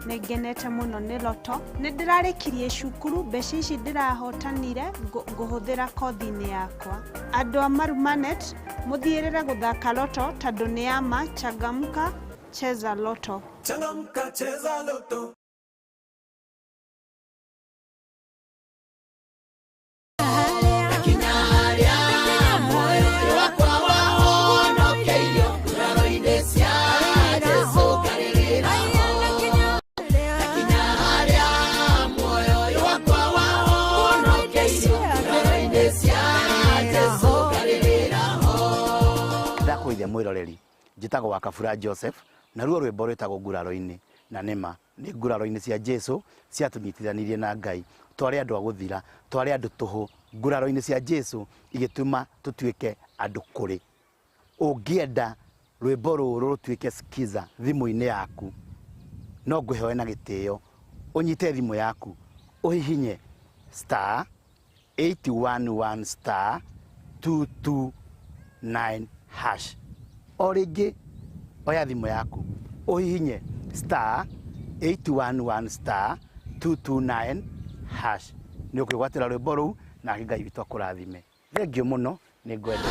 Nĩ ngenete mũno nĩ Loto. Nĩ ndĩrarĩkirie cukuru, mbeca ici ndĩrahotanire ngũhũthĩra kothi-inĩ yakwa. Andũ a Marumanet mũthiĩrĩre gũthaka Loto tondũ nĩ ya ma. Changamka, cheza Loto. Changamka cheza Loto. Ndakũithia mwĩroreri njĩtagwo wa Kabura Joseph na ruo rwĩmbo rwĩtagwo nguraro-inĩ na nĩma nĩ nguraro-inĩ cia Jesu ciatũnyitithanirie na Ngai twarĩ andũ a gũthira twarĩ andũ tũhũ nguraro-inĩ cia Jesu igĩtũma tũtuĩke andũ kũrĩ. Ũngĩenda rwĩmbo rũrũ rũtuĩke skiza thimũ-inĩ yaku no ngũhewe na gĩtĩo ũnyite thimũ yaku ũhihinye star 811 star 229 hash. O rĩngĩ oya thimũ yaku Ũhihinye star 811 star 229 hash nĩ ũkwĩgwatĩra rwĩmbo rũu nake Ngai witũ akũrathime. Thengiũ mũno, nĩ ngwendete.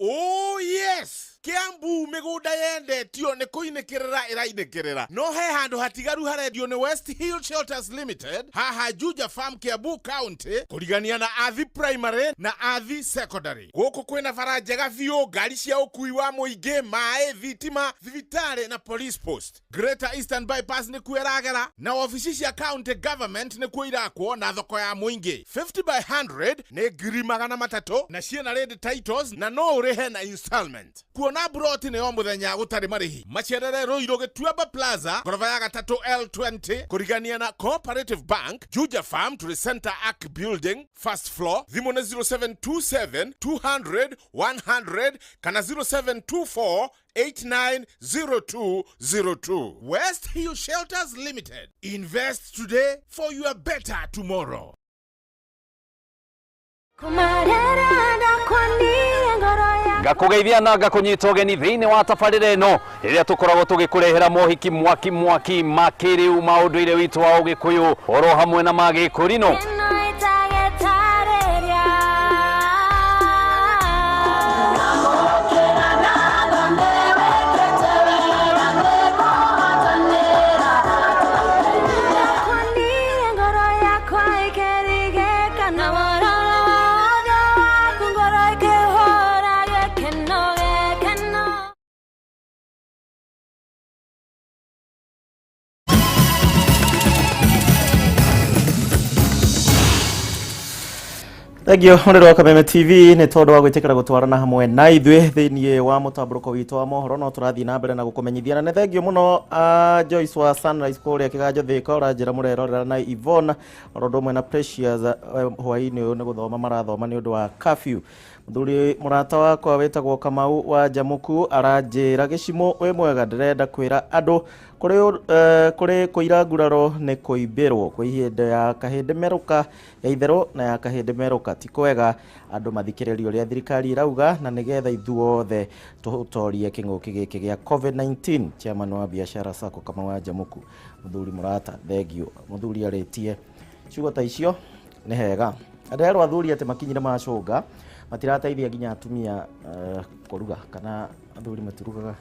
Oh yes, Kiambu mĩgũnda yendetio nĩ kũinĩkĩrĩra ĩrainĩkĩrĩra no he handũ hatigaru harendio nĩ West Hill Shelters Limited haha Juja Farm, Kiambu County, kũrigania na Athi Primary na Athi Secondary. Gũkũ kwĩna bara njega biũ, ngari cia ũkui wa mũingĩ, maĩ, thitima, thibitarĩ na police post. Greater Eastern Bypass nĩkuo ĩragera na wabici cia county government nĩkuo irakwo na thoko ya mũingĩ. 50 by 100 nĩ 300,000 na ciĩna ready titles na no ũrĩhe na installment. Kuona broti nĩ o mũthenya gũtarĩ marĩhi. Macerere Ruiru Gĩtuamba Plaza, ngoroba ya gatatũ L20, kũrigania na Cooperative Bank, Juja Farm to the Center Arc Building, first floor. Thimũ nĩ 0727 200 100 kana 0724 890202. West Hill Shelters Limited. Invest today for your better tomorrow. Ngakũgeithia na ngakũnyita ũgeni thĩinĩ wa tabarĩra ĩno rĩrĩa tũkoragwo tũgĩkũrehera mohiki mwaki mwaki ma kĩrĩu ma ũndũire witũ wa ũgĩkũyũ oro hamwe na ma gĩkũrinũ. Thengiũ mũrĩro wa Kameme TV nĩ tondũ wa gwĩtĩkĩra gũtwarana hamwe na ithuĩ thĩinĩ wa mũtambũrũko witũ wa mohoro, no tũrathiĩ na mbere na gũkũmenyithia na nĩ thengiũ mũno Joyce wa Sunrise kũrĩa Kĩganjo Thĩka ũranjĩra mũrerorera na Yvonne oro ũndũ ũmwe na Precious hwaĩ-inĩ ũyũ nĩ gũthoma marathoma nĩ ũndũ wa curfew. Mũthuri mũrata wakwa wĩtagwo Kamau wa Njamuku aranjĩra gĩcimo wĩ mwega, ndĩrenda kwĩra andũ kũrĩ kũira nguraro nĩ kũimbĩrwo kwĩ ihinda ya kahĩndĩ merũka ya itherũ na ya kahĩndĩ merũka ti kwega andũ mathikĩrĩrie ũrĩa thirikari ĩrauga na nĩgetha ithuothe tũtorie kĩng'ũki gĩkĩ gĩa COVID-19. Chairman wa biashara Sacco Kamau wa Njamuku, mũthuri mũrata, thengiũ. Mũthuri arĩtie ciugo ta icio nĩ hega. Nderwo athuri atĩ makinyire macũnga matirateithia nginya atumia kũruga kana athuri matirugaga.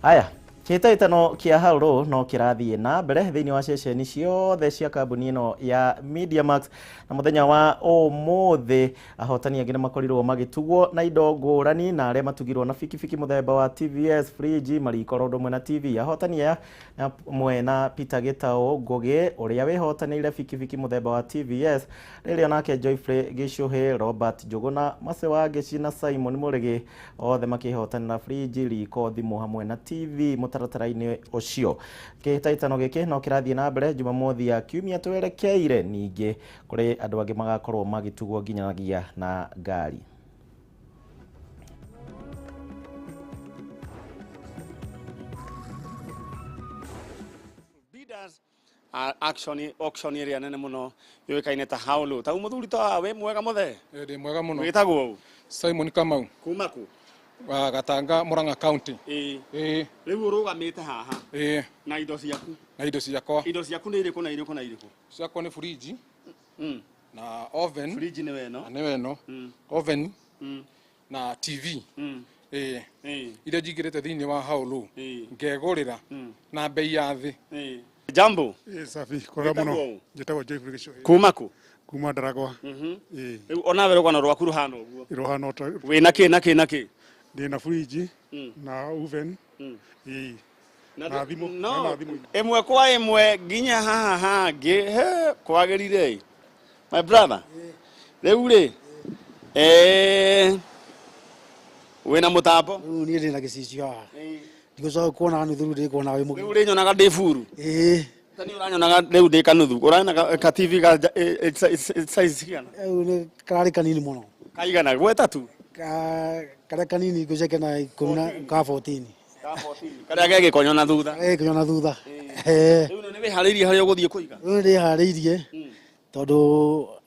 Aya, kĩhĩtahĩtano kĩa Hauro no kĩrathiĩ na mbere thĩinĩ wa ceceni ciothe cia kambuni ĩno ya Mediamax, na mũthenya wa ũmũthĩ ahotani angĩ nĩmakorirwo magĩtugwo na indo ngũrani na arĩa matugirwo na bikibiki mũthemba wa TVS, fridge, mariko oro ũndũ ũmwe na TV. Ahotani aya hamwe na Peter Gĩtaũ Ngũgĩ ũrĩa wĩhotanĩire bikibiki mũthemba wa TVS, rĩrĩa nake Joyfrey Gĩcũhĩ, Robert Njũgũna, Mace wa Ngĩci na Simon Mũrĩgĩ othe makĩhotanĩra fridge, riko, thimũ hamwe na TV mũtaratara-inĩ ũcio. Kĩhĩtahĩtano gĩkĩ no kĩrathiĩ na mbere Jumamothi ya kiumia twerekeire, ningĩ kũrĩ andũ angĩ magakorwo magĩtugwo nginyagia na ngari. Action auction ĩrĩa nene mũno yũĩkaine ta Haulu. Ta mũthuri ta wĩ mwega mũthe? Ndĩ mwega mũno. Wĩtagwo ũ? Simon Kamau. Kuma kũ? Wa Gatanga, Murang'a County. Ĩĩ. Rĩu ũrũgamĩte haha. Ĩĩ. Na indo ciaku? Na indo ciakwa. Indo ciaku nĩ irĩkũ na irĩkũ na irĩkũ? Ciakwa nĩ fridge. Na oven. Fridge nĩwe ĩno? Nĩwe ĩno. Oven. Na TV. Ĩĩ. Iria njingĩrĩte thĩinĩ wa Haulu. Ngegũrĩra na bei ya thĩ. Jambo. Safi, kwega mũno. Njĩtagwo Joyfrey Gĩcũhĩ. Kuma kũ? Kuma Ndaragwa. Ĩĩ. Rĩu onawe rũgano rwaku rũhana ũguo? Rũhana ota. Wĩna kĩ na kĩ na kĩ? Ndĩna fridge na oven. Ĩĩ. Na thimũ. No. Na thimũ. Ĩmwe kwa ĩmwe nginya haha hangĩ he kwagĩrire. My brother. Rĩu rĩ wĩna mũtambo? Rĩu niĩ ndĩna gĩcicio haha. Ndigũcoka kuona nuthu rĩu ndĩkuona wĩ mũgima. Rĩu ũrĩnyonaga ndĩ buru? Ĩĩ. Ta niĩ ũranyonaga rĩu ndĩ kanuthu. Ũrona ka TV ka size cigana? Rĩu nĩ kararĩ kanini mũno. Kaigana gweta tu? Karĩa kanini ngũceke na ikũmi na ka 14. Ka 14. Karĩa ge gĩkonyo na thutha. Karĩa ge gĩkonyo na thutha. Rĩu ĩno Nĩ wĩharĩirie harĩa ũgũthiĩ kũiga? Rĩu nĩ ndĩharĩirie tondũ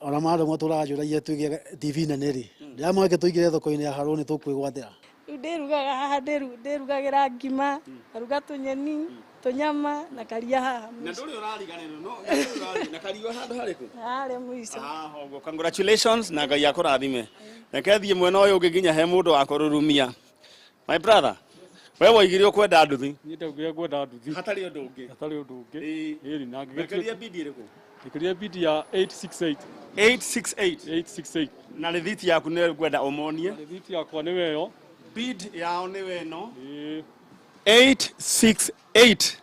ona mandũ matũranjũragia tũige TV nene rĩ, ndĩramwake tũingĩre thoko-inĩ ya Harũ nĩ tũkwĩgwatĩra. Rĩu ndĩrugaga haha, ndĩrugagĩra ngima, ngaruga tũnyeni, tũnyama na karia haha Na mũico. Ndũrĩ ũrariganĩrwo no na kario handũ harĩkũ? Harĩa mũico. Ah, ũguo. Congratulations na Ngai akũrathime. Reke thiĩ mwena ũyũ ũngĩ nginya he mũndũ wa kũrurumia. My brother, we woigire ũkwenda nduthi. Niĩ ndaugire ngwenda nduthi. Hatarĩ ũndũ ũngĩ. Hatarĩ ũndũ ũngĩ. Ĩni na Wekĩrire bidi ĩrĩkũ? Ngĩkĩria bidi ya 868. 868. 868. Na rĩthiti yaku nĩ ngwenda ũmonie. Rĩthiti yakwa nĩwe ĩyo. Bid yao nĩwe ĩno. 868.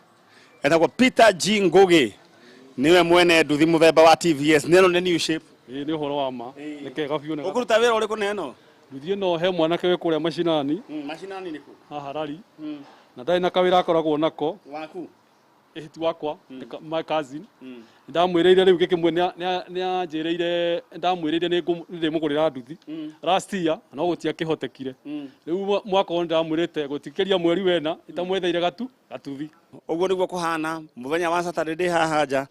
Etagwo Peter G Ngugi. Nĩwe mwene nduthi mũthemba wa TVS. Nĩ ĩno nĩ new shape. Ĩĩ nĩ ũhoro wa ma. Nĩ kega biũ nĩ. Ũkũruta wĩra ũrĩkũ na ĩno? Nduthi ĩno he mwanake wĩ kũrĩa macinani. Macinani nĩkũ? Haha rari. Na ndarĩ na kawĩra akoragwo nako. Waku? Ĩhĩti wakwa, my cousin. Ndamwĩrĩire rĩu gĩkĩmwe nĩ anjĩrĩire ndamwĩrĩire nĩ ndĩmũgũrĩra nduthi last year no gũtiakĩhotekire. Rĩu mwaka ũyũ ndamwĩrĩte gũtikĩria mweri wena itamwetheire gatu gatuthi. Ũguo nĩguo kũhana mũthenya wa Saturday ndĩ haha nja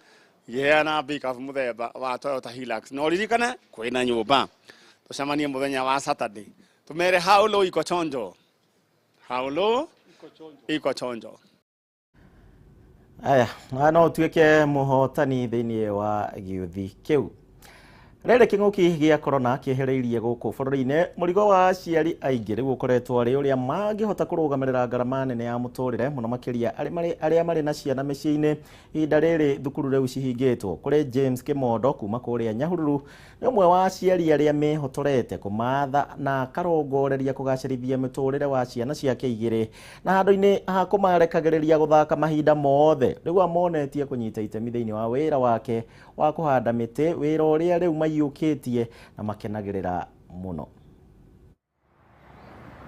ngĩheana pickup mũthemba wa Toyota Hilux. Na ũririkane kwĩna nyũmba. Tũcemanie mũthenya wa Saturday. Tumere haulo iko chonjo. Haulo iko chonjo. Aya, na no ũtuĩke mũhotani thĩinĩ wa gĩũthi kĩu. Rĩrĩ kĩng'ũki gĩa corona kĩehereirie gũkũ bũrũri-inĩ, mũrigo wa aciari aingĩ rĩu ũkoretwo arĩ ũrĩa mangĩhota kũrũgamĩrĩra ngarama nene ya mũtũrĩre, mũno makĩria arĩa marĩ na ciana mĩciĩ-inĩ ihinda rĩrĩ thukuru rĩu cihingĩtwo. Kũrĩ James Kĩmondo kuma kũrĩa Nyahururu, nĩ ũmwe wa aciari arĩa mehotorete kũmatha na akarongoreria kũgacĩrithia mũtũrĩre wa ciana ciake igĩrĩ, na handũ-inĩ ha kũmarekagĩrĩria gũthaka mahinda mothe, rĩu amonetie kũnyita itemi thĩinĩ wa wĩra wake wa kũhanda mĩtĩ, wĩra ũrĩa rĩu maiyũkĩtie na makenagĩrĩra mũno.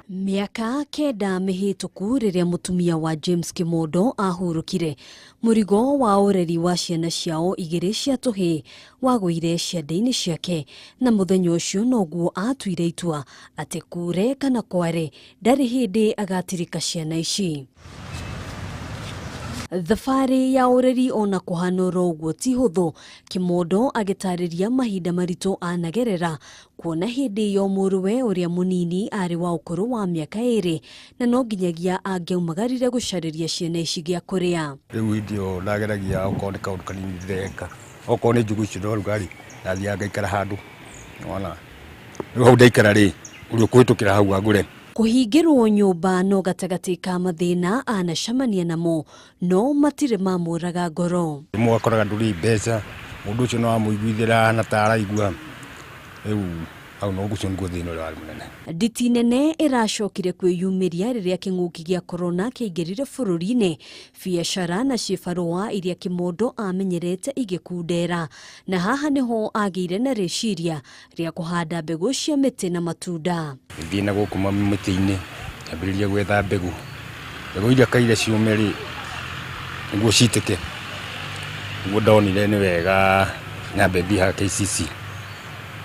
Mĩaka 9 mĩhĩtũku rĩrĩa mũtumia wa James Kĩmondo ahurũkire, mũrigo wa ũreri wa ciana ciao igĩrĩ cia tũhĩĩ wagũire ciande-inĩ ciake, na mũthenya ũcio noguo atuire itua atĩ kure kana kware ndarĩ hĩndĩ agatirika ciana ici. Thabarĩ ya ũreri ona kũhana oro ũguo ti hũthũ, Kĩmondo agĩtarĩria mahinda maritũ anagerera kuona hĩndĩ ĩyo mũrũwe ũrĩa mũnini arĩ wa ũkũrũ wa mĩaka 2 na no nginyagia angĩaumagarire gũcarĩria ciana ici gĩa kũrĩa. Rĩu hĩndĩ ĩyo ndageragia okorwo nĩ kaũndũ kanini ndĩreka, okorwo nĩ njũgũ icio ndaruga rĩ, ndathiaga ngaikara handũ wona rĩu hau ndaikara rĩ, ũrĩa ũkũhĩtũkĩra hau angũre. Kũhingĩrwo nyũmba no gatagatĩ ka mathĩna anacemania namo, no matirĩ mamũraga ngoro. Rĩmwe ũgakoraga ndũrĩ mbeca, mũndũ ũcio no amũiguithĩra na ta araigua rĩu hau no ũcio nĩguo thĩna ũrĩa warĩ mũnene. Nditi nene ĩracokire kwĩyumĩria rĩrĩa kĩng'ũki gĩa corona kĩaingĩrire bũrũri-inĩ, biacara na cibarũa iria Kĩmondo amenyerete igĩkundera, na haha nĩho agĩire na rĩciria rĩa kũhanda mbegũ cia mĩtĩ na matunda. Ngĩthiĩ na gũkũ mĩtĩ-inĩ ngĩambĩrĩria gwetha mbegũ, mbegũ iria kaire ciũme rĩ nĩguo citĩke, nĩguo ndonire nĩ wega nyambe thiĩ haha KCC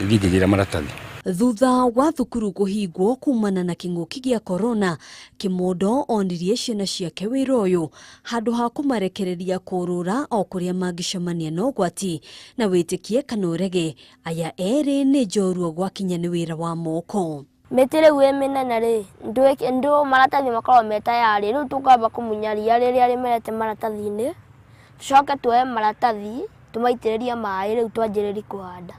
ngĩthiĩ ngĩgĩra maratathi. Thutha wa thukuru kũhingwo kumana na kĩng'ũki gĩa corona, Kĩmondo onirie ciana ciake wĩra ũyũ handũ ha kũmarekereria kũrũra o kũrĩa mangĩcemania na ũgwati, na wĩtĩkie kana ũrege, aya erĩ nĩ njorua gwakinya nĩ wĩra wa moko. Mĩtĩ rĩu ĩ mĩnene rĩ, ndũ maratathi makoragwo me tayarĩ, rĩu tũkamba kũmunya ria rĩrĩa rĩmerete maratathi-inĩ, tũcoke tuoe maratathi tũmaitĩrĩrie maĩ, rĩu twanjĩrĩrie kũhanda,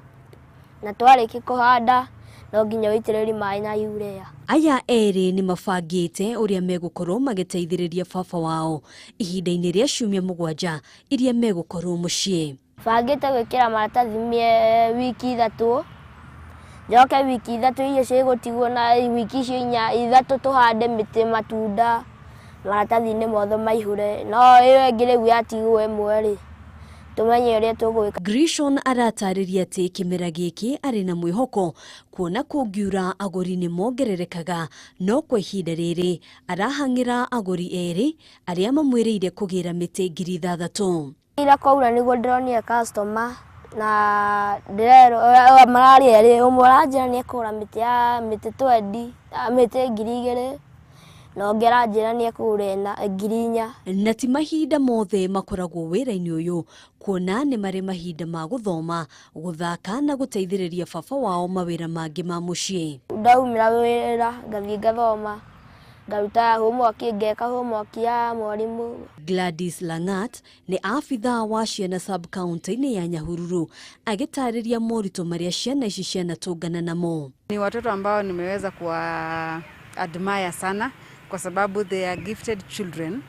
na twarĩkia kũhanda no nginya ũitĩrĩrie maĩ na urea. Aya erĩ nĩ mabangĩte ũrĩa megũkorwo magĩteithĩrĩria baba wao ihinda-inĩ rĩa ciumia 7 iria megũkorwo mũciĩ. Bangĩte gwĩkĩra maratathi wiki 3, njoke wiki 3 iria cigũtigwo na wiki icio 4 3 tũhande mĩtĩ matunda maratathi-inĩ mothe maihũre, no ĩyo ĩngĩ rĩu yatigwo ĩmwe rĩ, tũmenye ũrĩa tũgwĩka. Grishon aratarĩria atĩ kĩmera gĩkĩ arĩ na mwĩhoko kuona kũngiura agũri nĩ mongererekaga, no kwa ihinda rĩrĩ arahang'ĩra agũri erĩ arĩa mamwĩrĩire kũgĩra mĩtĩ 6,000. Ira kwaura nĩguo ndĩronire customer na ndĩrerwo mararĩ erĩ, ũmwe aranjĩra nĩ ekũgũra mĩtĩ ya mĩtĩ twendi, mĩtĩ 2,000, Na ũngĩ aranjĩra nĩ ekũgũra ĩna 4,000. Na ti mahinda mothe makoragwo wĩra-inĩ ũyũ kuona nĩ marĩ mahinda ma gũthoma, gũthaka na gũteithĩrĩria baba wao mawĩra mangĩ ma mũciĩ. Ndaumĩra wĩra ngathiĩ ngathoma, ngaruta homework, ngeka homework ya mwarimũ. Gladys Langat nĩ abithaa wa ciana sub-county-inĩ ya Nyahururu agĩtarĩria moritũ marĩa ciana ici cianatũngana namo. Ni watoto ambao nimeweza kuwa admire sana kwa sababu they are gifted children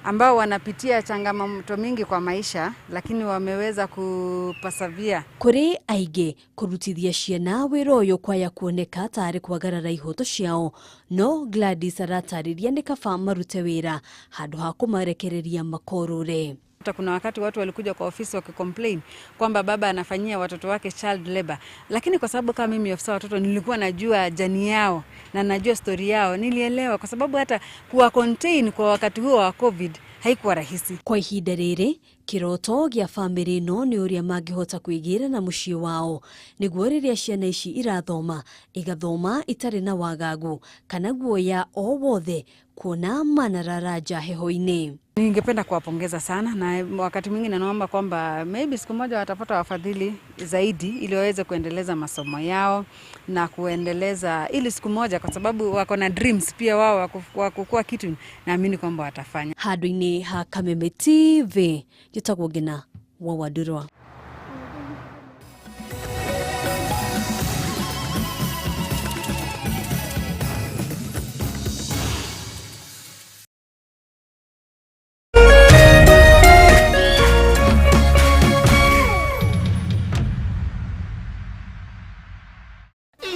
ambao wanapitia changamoto mingi kwa maisha, lakini wameweza kupasavia. Kũrĩ aingĩ kũrutithia ciana wĩra ũyũ kwaya kuoneka tarĩ kwagarara ihoto ciao, no Gladys aratarĩria nĩ kaba marute wĩra handũ ha kũmarekereria makorũre. Hata kuna wakati watu walikuja kwa ofisi wakicomplain kwamba baba anafanyia watoto wake child labor, lakini kwa sababu kama mimi afisa watoto nilikuwa najua jani yao na najua story yao, nilielewa kwa sababu hata kuwa contain kwa wakati huo wa COVID haikuwa rahisi. Kwa ihinda rĩrĩ kĩroto gĩa bamĩrĩ ĩno nĩ ũrĩa mangĩhota kwĩgĩra na mũciĩ wao nĩguo rĩrĩa ciana ici irathoma igathoma itarĩ na wagagu kana guoya o wothe kuona manarara nja heho-inĩ. Ningependa kuwapongeza sana na wakati mwingine naomba kwamba maybe siku moja watapata wafadhili zaidi ili waweze kuendeleza masomo yao na kuendeleza ili siku moja, kwa sababu wako na dreams pia wao wa kukua kitu, naamini kwamba watafanya. Handũ-inĩ ha Kameme TV njĩtagwo Ngina wa Wandurwa.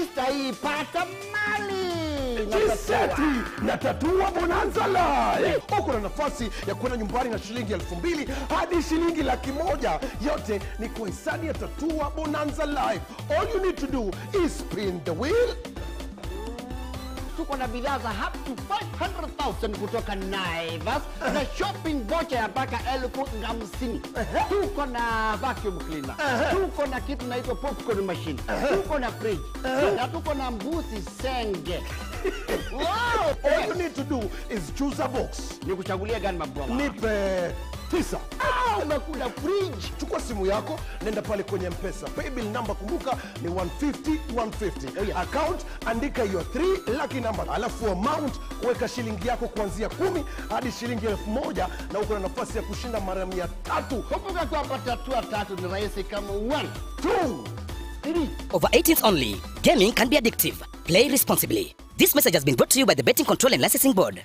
Itaipata mali Jiseti na tatua bonanza live. Uko na nafasi ya kwenda nyumbani na shilingi 2,000 hadi shilingi 100,000. Yote ni kwa hisani ya Tatua Bonanza Live. All you need to do is spin the wheel. Tuko na bidhaa za up to 500,000 kutoka Naivas na shopping voucher ya mpaka 50,000. Tuko na vacuum cleaner. Tuko na kitu naitwa popcorn machine. Tuko na fridge. Na tuko na mbuzi senge. Wow! All you need to do is choose a box. Nikuchagulie gani mabwana? Nipe 9. Umekula fridge. Chukua simu yako, nenda pale kwenye M-Pesa. Paybill number kumbuka ni 150 150. Oh, yeah. Account andika hiyo 3 lucky number. Alafu amount weka shilingi yako kuanzia 10 hadi shilingi 1,000 na uko na nafasi ya kushinda mara 300. Kumbuka kwamba tatua tatu ni rahisi kama 1, 2, 3. Over 18th only. Gaming can be addictive. Play responsibly. This message has been brought to you by the Betting Control and Licensing Board.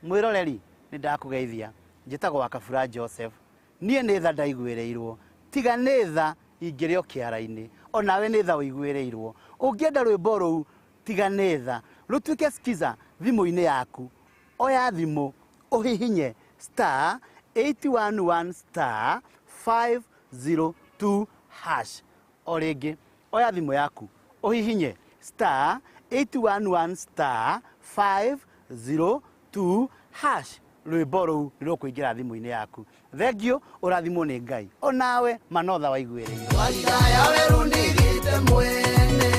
Mwiroreri nĩ ndakũgeithia njĩtagwo wa Kabura Joseph niĩ nĩ tha ndaiguĩrĩirwo tiga nĩ tha ingĩrĩ o kĩara-inĩ onawe nĩ tha ũiguĩrĩirwo ũngĩenda rwĩmbo rũu tiga nĩ tha rũtuĩke skiza thimũ-inĩ yaku oya thimũ ũhihinye star 811 star 502 hash o rĩngĩ oya thimũ yaku ũhihinye star 811 star 502 hash rwĩmbo rũu nĩ rũkũingĩra thimũ-inĩ yaku thengio ũrathimwo nĩ Ngai onawe manotha waiguĩrĩirwo Walidaya werunigite mwene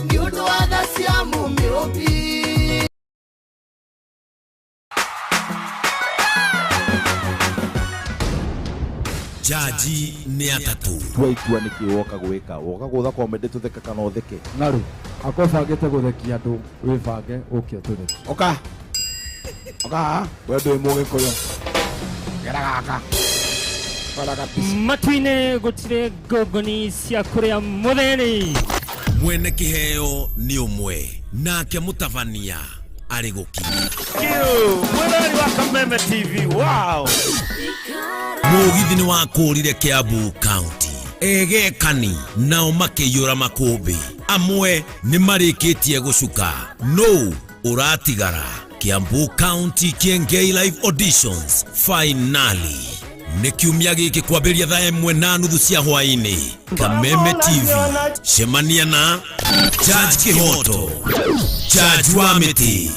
nĩ ũndũ wa tha cia mũmĩũmbi. Jaji nĩ atatũ. Tua itua nĩkĩ woka gwĩka woka gũtha comedy tũtheke kana ũtheke Ng'aru akorwo ũbangĩte gũthekia andũ wĩbange ũke ũtũthekie. Oka oka we ndũĩ mũgĩkũyũ gera gaka gera kabisa matu-inĩ gũtirĩ ngũngũni cia kũrĩa mũthĩni. Mwene kĩheo nĩ ũmwe nake mũtabania arĩ gũkinya. Mwĩrori wa Kameme TV, wow! Mũgithi nĩ wakũrire Kiambu County egekani nao makĩiyũra makũmbĩ amwe nĩ marĩkĩtie gũcuka no ũratigara Kiambu County Kiengei Live Auditions finally Nĩ kiumia gĩkĩ kwambĩrĩria thaa 1:30 cia hwaĩ-inĩ. Kameme TV, cemania na Judge Kĩhoto, Judge wa mĩtĩ,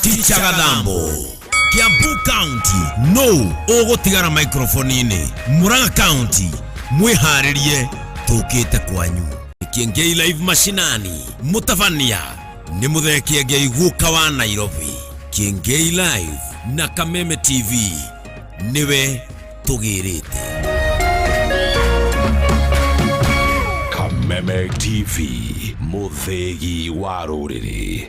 Ticha Gathambo. Kiambu County no ũgũtigara microphone-inĩ. Murang'a County mwĩharĩrie tũkĩte kwanyu. Kiengei Live mashinani, mũtabania nĩ Mũthee Kiengei guka wa Nairobi. Kiengei Live na Kameme TV nĩwe tũgĩrĩte. Kameme TV, mũthĩgi wa rũrĩrĩ.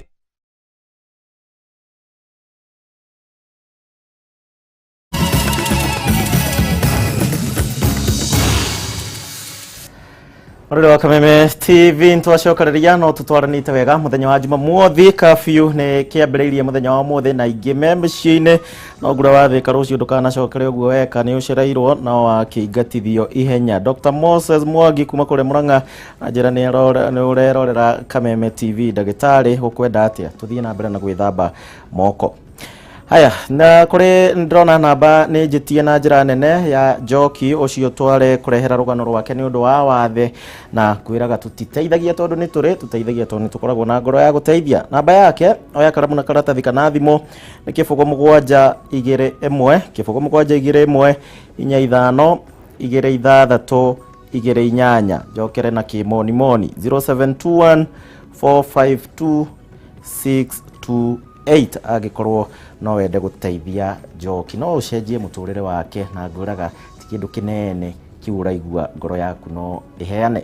Mũrũrĩ wa Kameme TV nĩtwacokereria no tũtwaranĩte wega mũthenya wa Jumamothi. Curfew nĩ kĩambĩrĩirie mũthenya wa ũmũthĩ na ingĩ me mĩciĩ-inĩ, no ngura wathĩka rũciũ ndũkanacokere ũguo weka nĩ ũcereirwo na wakĩingatithio ihenya. Dr. Moses Mwangi kuma kũrĩa Murang'a na njĩra nĩ ũrerorera Kameme TV. Ndagĩtarĩ, ũkwenda atĩa tũthiĩ na mbere na gwĩthamba moko? Haya, na kũrĩ ndĩrona namba nĩ njĩtie na njĩra nene ya Njoki ũcio tware kũrehera rũgano rwake nĩ ũndũ wa wathe, na kwĩraga tũtiteithagia tondũ nĩ tũrĩ tũteithagia tondũ nĩ tũkoragwo na ngoro ya gũteithia. Namba yake oya karamu na karatathi kana thimũ nĩ 0721 0721 45 26 28. Njokere na kĩmonimoni 0721 452 628 angĩkorwo no wende gũteithia Njoki, no ũcenjie mũtũrĩre wake, na ngwĩraga ti kĩndũ kĩnene kĩu ũraigua ngoro yaku no ĩheane.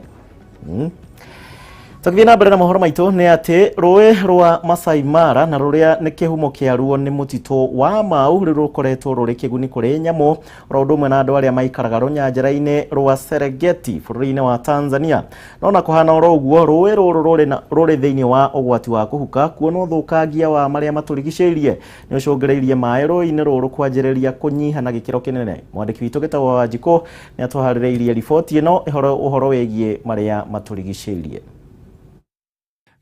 Tũgĩthiĩ na mbere na mohoro maitũ nĩ atĩ rũĩ rwa Masai Mara na rũrĩa nĩ kĩhumo kĩaruo nĩ mũtitũ wa Mau rĩu rũkoretwo rũrĩ kĩguni kũrĩ nyamũ oro ũndũ ũmwe na andũ arĩa maikaraga rũnyanjara-inĩ rwa Serengeti bũrũri-inĩ wa Tanzania. No na kũhana oro ũguo, rũĩ rũrũ rũrĩ thĩinĩ wa ũgwati wa kũhuka kuona ũthũkangia wa marĩa matũrigicĩirie nĩ ũcũngĩrĩirie maĩ rũĩ-inĩ rũrũ kwanjĩrĩria kũnyiha na gĩkĩro kĩnene. Mwandĩki witũ Gĩtagwo Wanjikũ nĩ atũharĩrĩirie riboti ĩno ũhoro wĩgiĩ marĩa matũrigicĩirie.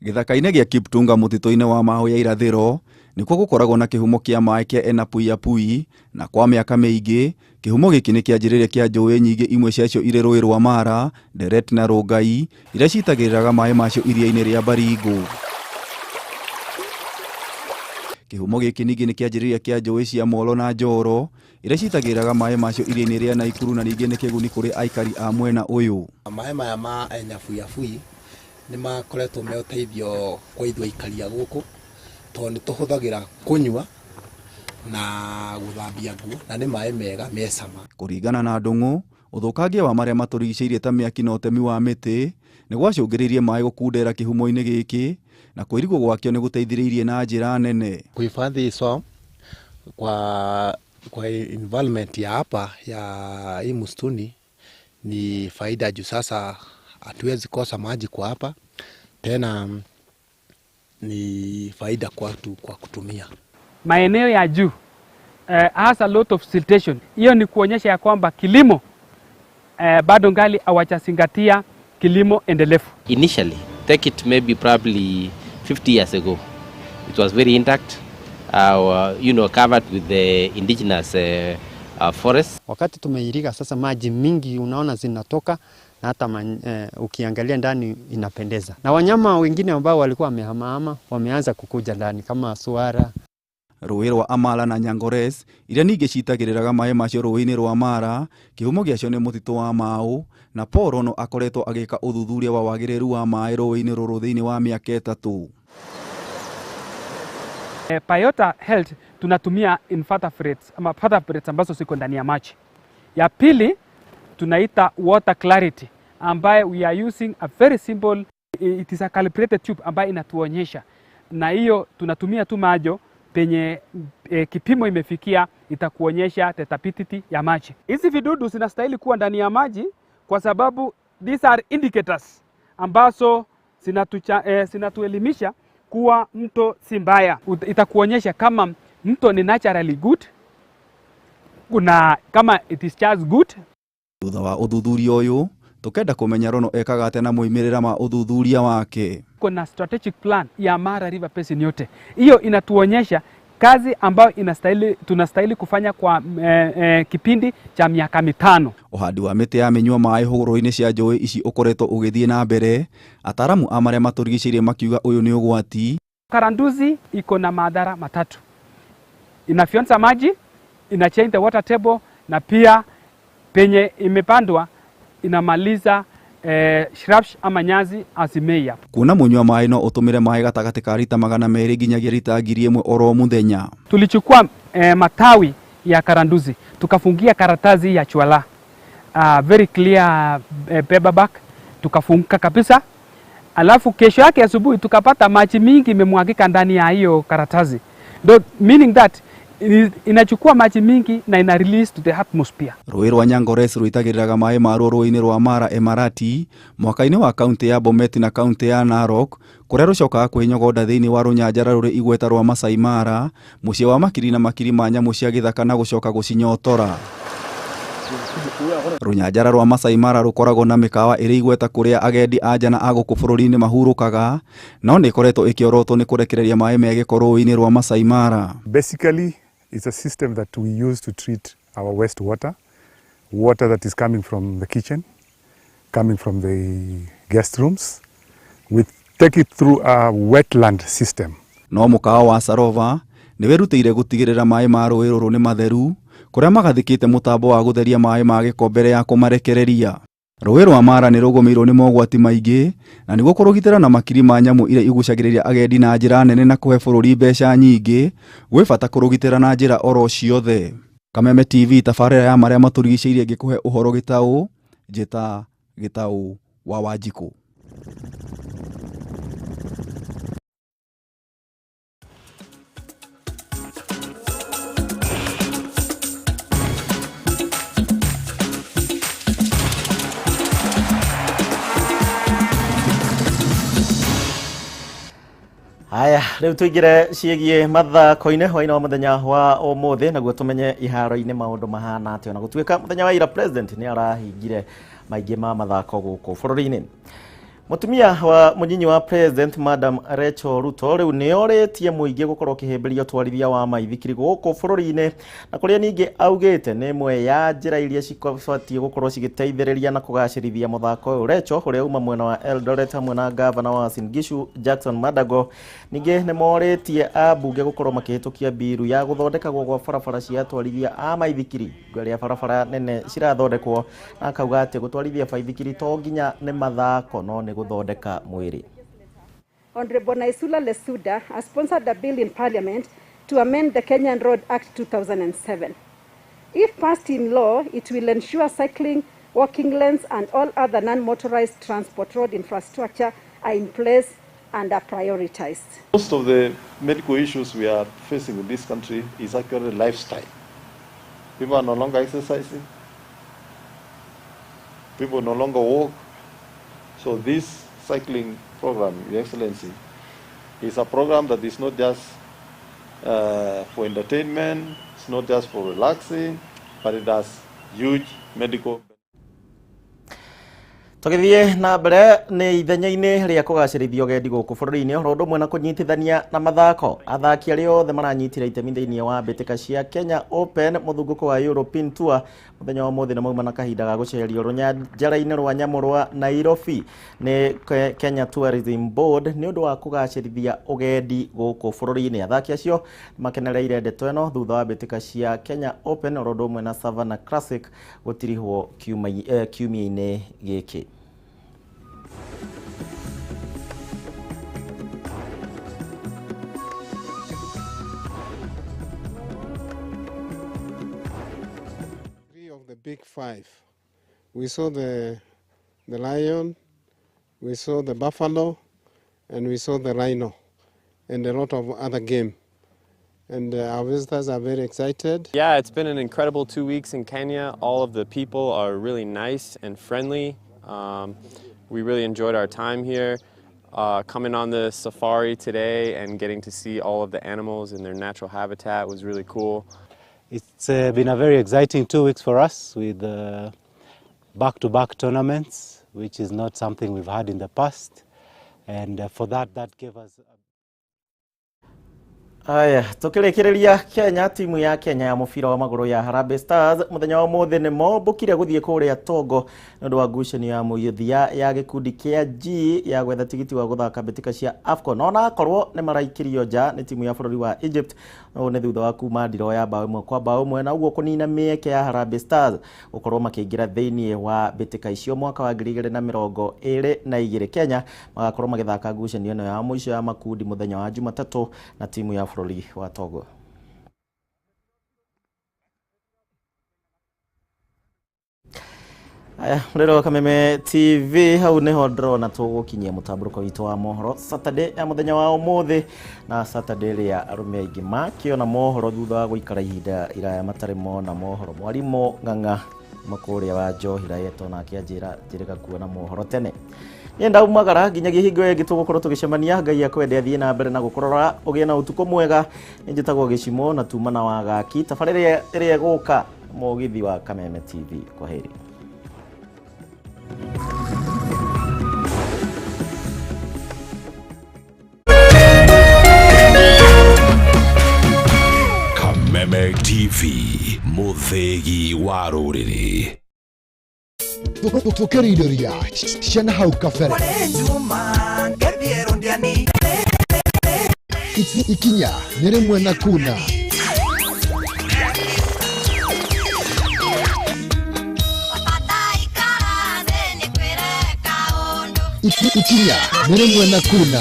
Gĩthaka-inĩ gĩa Kiptunga mũtitũ-inĩ wa Mau ya irathĩro nĩkuo gũkoragwo na kĩhumo kĩa maĩ kĩa Enapuiyapui, na kwa mĩaka mĩingĩ kĩhumo gĩkĩ nĩ kĩanjĩrĩria kĩa njũĩ nyingĩ, imwe ciacio irĩ rũĩ rwa Mara, Nderet na Rũngai, iria citagĩrĩraga maĩ macio iria-inĩ rĩa Baringo. Kĩhumo gĩkĩ ningĩ nĩ kĩanjĩrĩria kĩa njũĩ cia Molo na Njoro, iria citagĩrĩraga maĩ macio iria-inĩ rĩa Naikuru, na ningĩ nĩ kĩguni kũrĩ aikari a mwena ũyũ. Maĩ maya ma Enyabuyabui nĩ makoretwo me ũteithio kwa ithuĩ aikari a gũkũ, tondũ nĩ tũhũthagĩra kũnyua na gũthambia nguo, na nĩ maĩ mega me cama. Kũringana na Ndung'u, ũthũkangia wa marĩa matũrigicĩirie ta mĩaki na ũtemi wa mĩtĩ nĩ gwacũngĩrĩirie maĩ gũkundera kĩhumo-inĩ gĩkĩ, na kwĩrigwo gwakĩo nĩ gũteithĩrĩirie na njĩra nene. Kuhifadhi swamp kwa environment ya hapa ya hii msituni ni faida juu sasa hatuwezi kosa maji kwa hapa tena, ni faida kwa watu kwa kutumia. Maeneo ya juu has a lot of siltation. Hiyo ni kuonyesha ya kwamba kilimo bado ngali hawajazingatia kilimo endelevu. Initially, take it maybe probably 50 years ago, it was very intact, covered with the indigenous forest. Wakati tumeiriga sasa maji mingi unaona zinatoka, na hata ukiangalia ndani inapendeza. Na wanyama wengine ambao walikuwa wamehamahama wameanza kukuja ndani kama suara. Rũĩ rwa Amala na Nyangores iria ningĩ citagĩrĩraga maĩ macio rũĩ-inĩ rwa Mara, kĩhumo gĩacio nĩ mũtitũ wa Mau, na Paul Rono akoretwo agĩka ũthuthuria wa wagĩrĩru wa maĩ rũĩ-inĩ rũrũ thĩinĩ wa mĩaka 3. Biota Health tunatumia invertebrates ama vertebrates ambazo ziko ndani ya maji. Ya pili tunaita water clarity, ambaye we are using a very simple, it is a calibrated tube ambayo inatuonyesha, na hiyo tunatumia tu majo penye kipimo imefikia itakuonyesha turbidity ya maji. Hizi vidudu zinastahili kuwa ndani ya maji kwa sababu these are indicators ambazo zinatuelimisha kuwa mto si mbaya. Itakuonyesha kama mto ni naturally good, kuna kama it is just good. Thutha wa ũthuthuria ũyũ tukenda kũmenya Rono ekaga atĩa na moimĩrĩra ma ũthuthuria wake. Kuna strategic plan ya Mara River Basin yote. Hiyo inatuonyesha kazi ambayo tunastahili kufanya kwa kipindi cha miaka 5. Ũhandi wa mĩtĩ ya mĩnyua maĩ hũgũrũrũ-inĩ cia njũĩ ici ũkoretwo ũgĩthiĩ na mbere, ataaramu a marĩa matũrigicĩirie makiuga ũyũ nĩ ũgwati. Karanduzi iko na madhara matatu. Inafyonza maji, ina change the water table, na pia penye imepandwa inamaliza shrubs ama nyazi azimei hapo. Kuona mũnyua maĩ no ũtũmĩre maĩ gatagatĩ ka rita 200 nginyagia rita 1000 oro mũthenya. Tulichukua matawi ya karanduzi tukafungia karatasi ya chwala, very clear paperback, tukafunga kabisa. Alafu kesho yake asubuhi tukapata maji mingi imemwagika ndani ya hiyo karatasi. Meaning that inachukua maji mingi na ina release to the atmosphere. Rũĩ rwa Nyangores rũitagĩrĩraga maĩ maruo rũĩ-inĩ rwa Mara Emarati mwaka-inĩ wa kaunti ya Bomet na kaunti ya Narok kũrĩa rũcokaga kwĩnyogonda thĩinĩ wa rũnyanjara rũrĩ igweta rwa Masai Mara, mũciĩ wa makiri na makiri ma nyamũ cia gĩthaka na gũcoka gũcinyotora. Rũnyanjara rwa Masai Mara rũkoragwo na mĩkawa ĩrĩ igweta kũrĩa agendi a nja na a gũkũ bũrũri-inĩ mahurũkaga, no nĩ ĩkoretwo ĩkĩorotwo nĩ kũrekereria maĩ me gĩko rũĩ-inĩ rwa Masai Mara. Basically, it's a system that we use to treat our wastewater, water that is coming from the kitchen, coming from the guest rooms. We take it through a wetland system. No mũkawa wa Sarova nĩ wĩrutĩire gũtigĩrĩra maĩ ma rũĩ rũrũ nĩ matheru, kũrĩa magathĩkĩte mũtambo wa gũtheria maĩ ma gĩko mbere ya kũmarekereria. Rũĩ rwa Mara nĩ rũgũmĩirwo nĩ mogwati maingĩ na nĩguo kũrũgitĩra na makiri ma nyamũ iria igucagĩrĩria agendi na njĩra nene na kũhe bũrũri mbeca nyingĩ, gwĩ bata kũrũgitĩra na njĩra oro ciothe. Kameme TV tabarĩra ya marĩa matũrigicĩirie ngĩkũhe ũhoro gĩtaũ, njĩta Gĩtaũ wa Wanjikũ. Haya, rĩu tũingĩre ciĩgiĩ mathako-inĩ hwaĩ-inĩ wa mũthenya wa ũmũthĩ naguo tũmenye iharo-inĩ maũndũ mahana atĩa. Na gũtuĩka mũthenya wa ira president nĩ arahingire maingĩ ma mathako gũkũ bũrũri-inĩ. Mũtumia wa mũnyinyi wa president Madam Rachel Ruto rĩu nĩorĩtie mũingĩ gũkorwo ũkĩhĩmbĩria ũtwarithia wa maithikiri gũkũ bũrũri-inĩ, na kũrĩa ningĩ augĩte nĩ ĩmwe ya njĩra iria cibatiĩ gũkorwo cigĩteithĩrĩria na kũgacĩrithia mũthako ũyũ. Rachel ũrĩa uma mwena wa Eldoret hamwe na gavana wa Uasin Gishu Jackson Madago ningĩ nĩmorĩtie ambunge gũkorwo makĩhĩtũkia mbiru ya gũthondekagwo gwa barabara cia atwarithia a maithikiri rĩrĩa barabara nene cirathondekwo, na akauga atĩ gũtwarithia baithikiri to nginya nĩ mathako no nĩ gũthondeka mwĩrĩ. Honorable Naisula Lesuda has sponsored a bill in Parliament to amend the Kenyan Road Act 2007. If passed in law, it will ensure cycling, walking lanes and all other non-motorized transport road infrastructure are in place and are prioritized. Most of the medical issues we are facing in this country is actually lifestyle. People are no longer exercising. People no longer walk. So this cycling program, Your Excellency, is a program that is not just for entertainment, it's not just for relaxing, but it has huge medical. Tũgĩthiĩ na mbere nĩ ithenya-inĩ rĩa kũgacĩrithia ũgendi gũkũ bũrũri-inĩ ũhoro ũndũ ũmwe na kũnyitithania na mathako. Athaki arĩa othe maranyitire itemi thĩinĩ wa mbĩtĩka cia Kenya Open mũthungũko wa European Tour mũthenya wa ũmũthĩ nĩ mauma na kahinda ga gũcerio rũnyanjara-inĩ rwa nyamũ rwa Nairobi nĩ Kenya Tourism Board nĩ ũndũ wa kũgacĩrithia ũgendi gũkũ bũrũri-inĩ. Athaki acio makenereire ndeto ĩno thutha wa mbĩtĩka cia Kenya Open ũhoro ũndũ ũmwe na Savannah Classic gũtirihwo kiumia-inĩ gĩkĩ. The big five. We saw the lion, we saw the buffalo, and we saw the rhino, and a lot of other game. And our visitors are very excited. Yeah, it's been an incredible 2 weeks in Kenya. All of the people are really nice and friendly. We really enjoyed our time here. Coming on the safari today and getting to see all of the animals in their natural habitat was really cool. It's been a very exciting 2 weeks for us with back-to-back tournaments, which is not something we've had in the past. And for that, that gave us... Aya, tukĩrĩkĩrĩria Kenya, timu ya Kenya ya mũbira wa magũrũ ya Harambee Stars mũthenya wa ũmũthĩ nĩ mombũkire gũthiĩ kũrĩa Togo nĩ ũndũ wa ngucanio ya mũthia ya gĩkundi kĩa G ya gwetha tigiti wa gũthaka mbĩtĩka cia AFCON, ona akorwo nĩ maraikirio nja nĩ timu ya bũrũri wa Egypt. Ũũ nĩ thutha wa kuma ndiro ya bao 1-1 na ũguo kũnina mĩeke ya Harambee Stars gũkorwo makĩingĩra thĩinĩ wa mbĩtĩka icio mwaka wa 2022. Kenya magakorwo magĩthaka ngucanio ĩno ya mũico ya makundi mũthenya wa Jumatatũ na timu ya bũrũri wa Togo. Aya, mũrĩro Kameme TV, hau niho ndĩrona tũgũkinyia mũtambũrũko witũ wa mohoro Saturday ya mũthenya wa ũmũthĩ, na Saturday ĩrĩa arũme aingĩ makĩona mohoro thutha wa gũikara ihinda iraya matarĩ mona mohoro. Mwarimũ Ng'ang'a makũrĩa wa Njohira yetwo nake anjĩra njĩrĩga kuona mohoro tene. Niĩ ndaumagara nginyagia hingo ĩngĩ tũgũkorwo tũgĩcemania. Ngai akwende athiĩ na mbere na gũkũrora, ũgĩe na ũtukũ mwega. Nĩ njĩtagwo Gĩcimo na tuma na Wagaki. Tabarĩra ĩrĩa ĩgũka mũgithi wa Kameme TV. Kwaheri. Kameme TV, mũthĩgi wa rũrĩrĩ. Tũkĩrĩrĩria ciana hau kabere ikinya nĩ rĩmwe na kuna ikinya nĩ rĩmwe na kuna.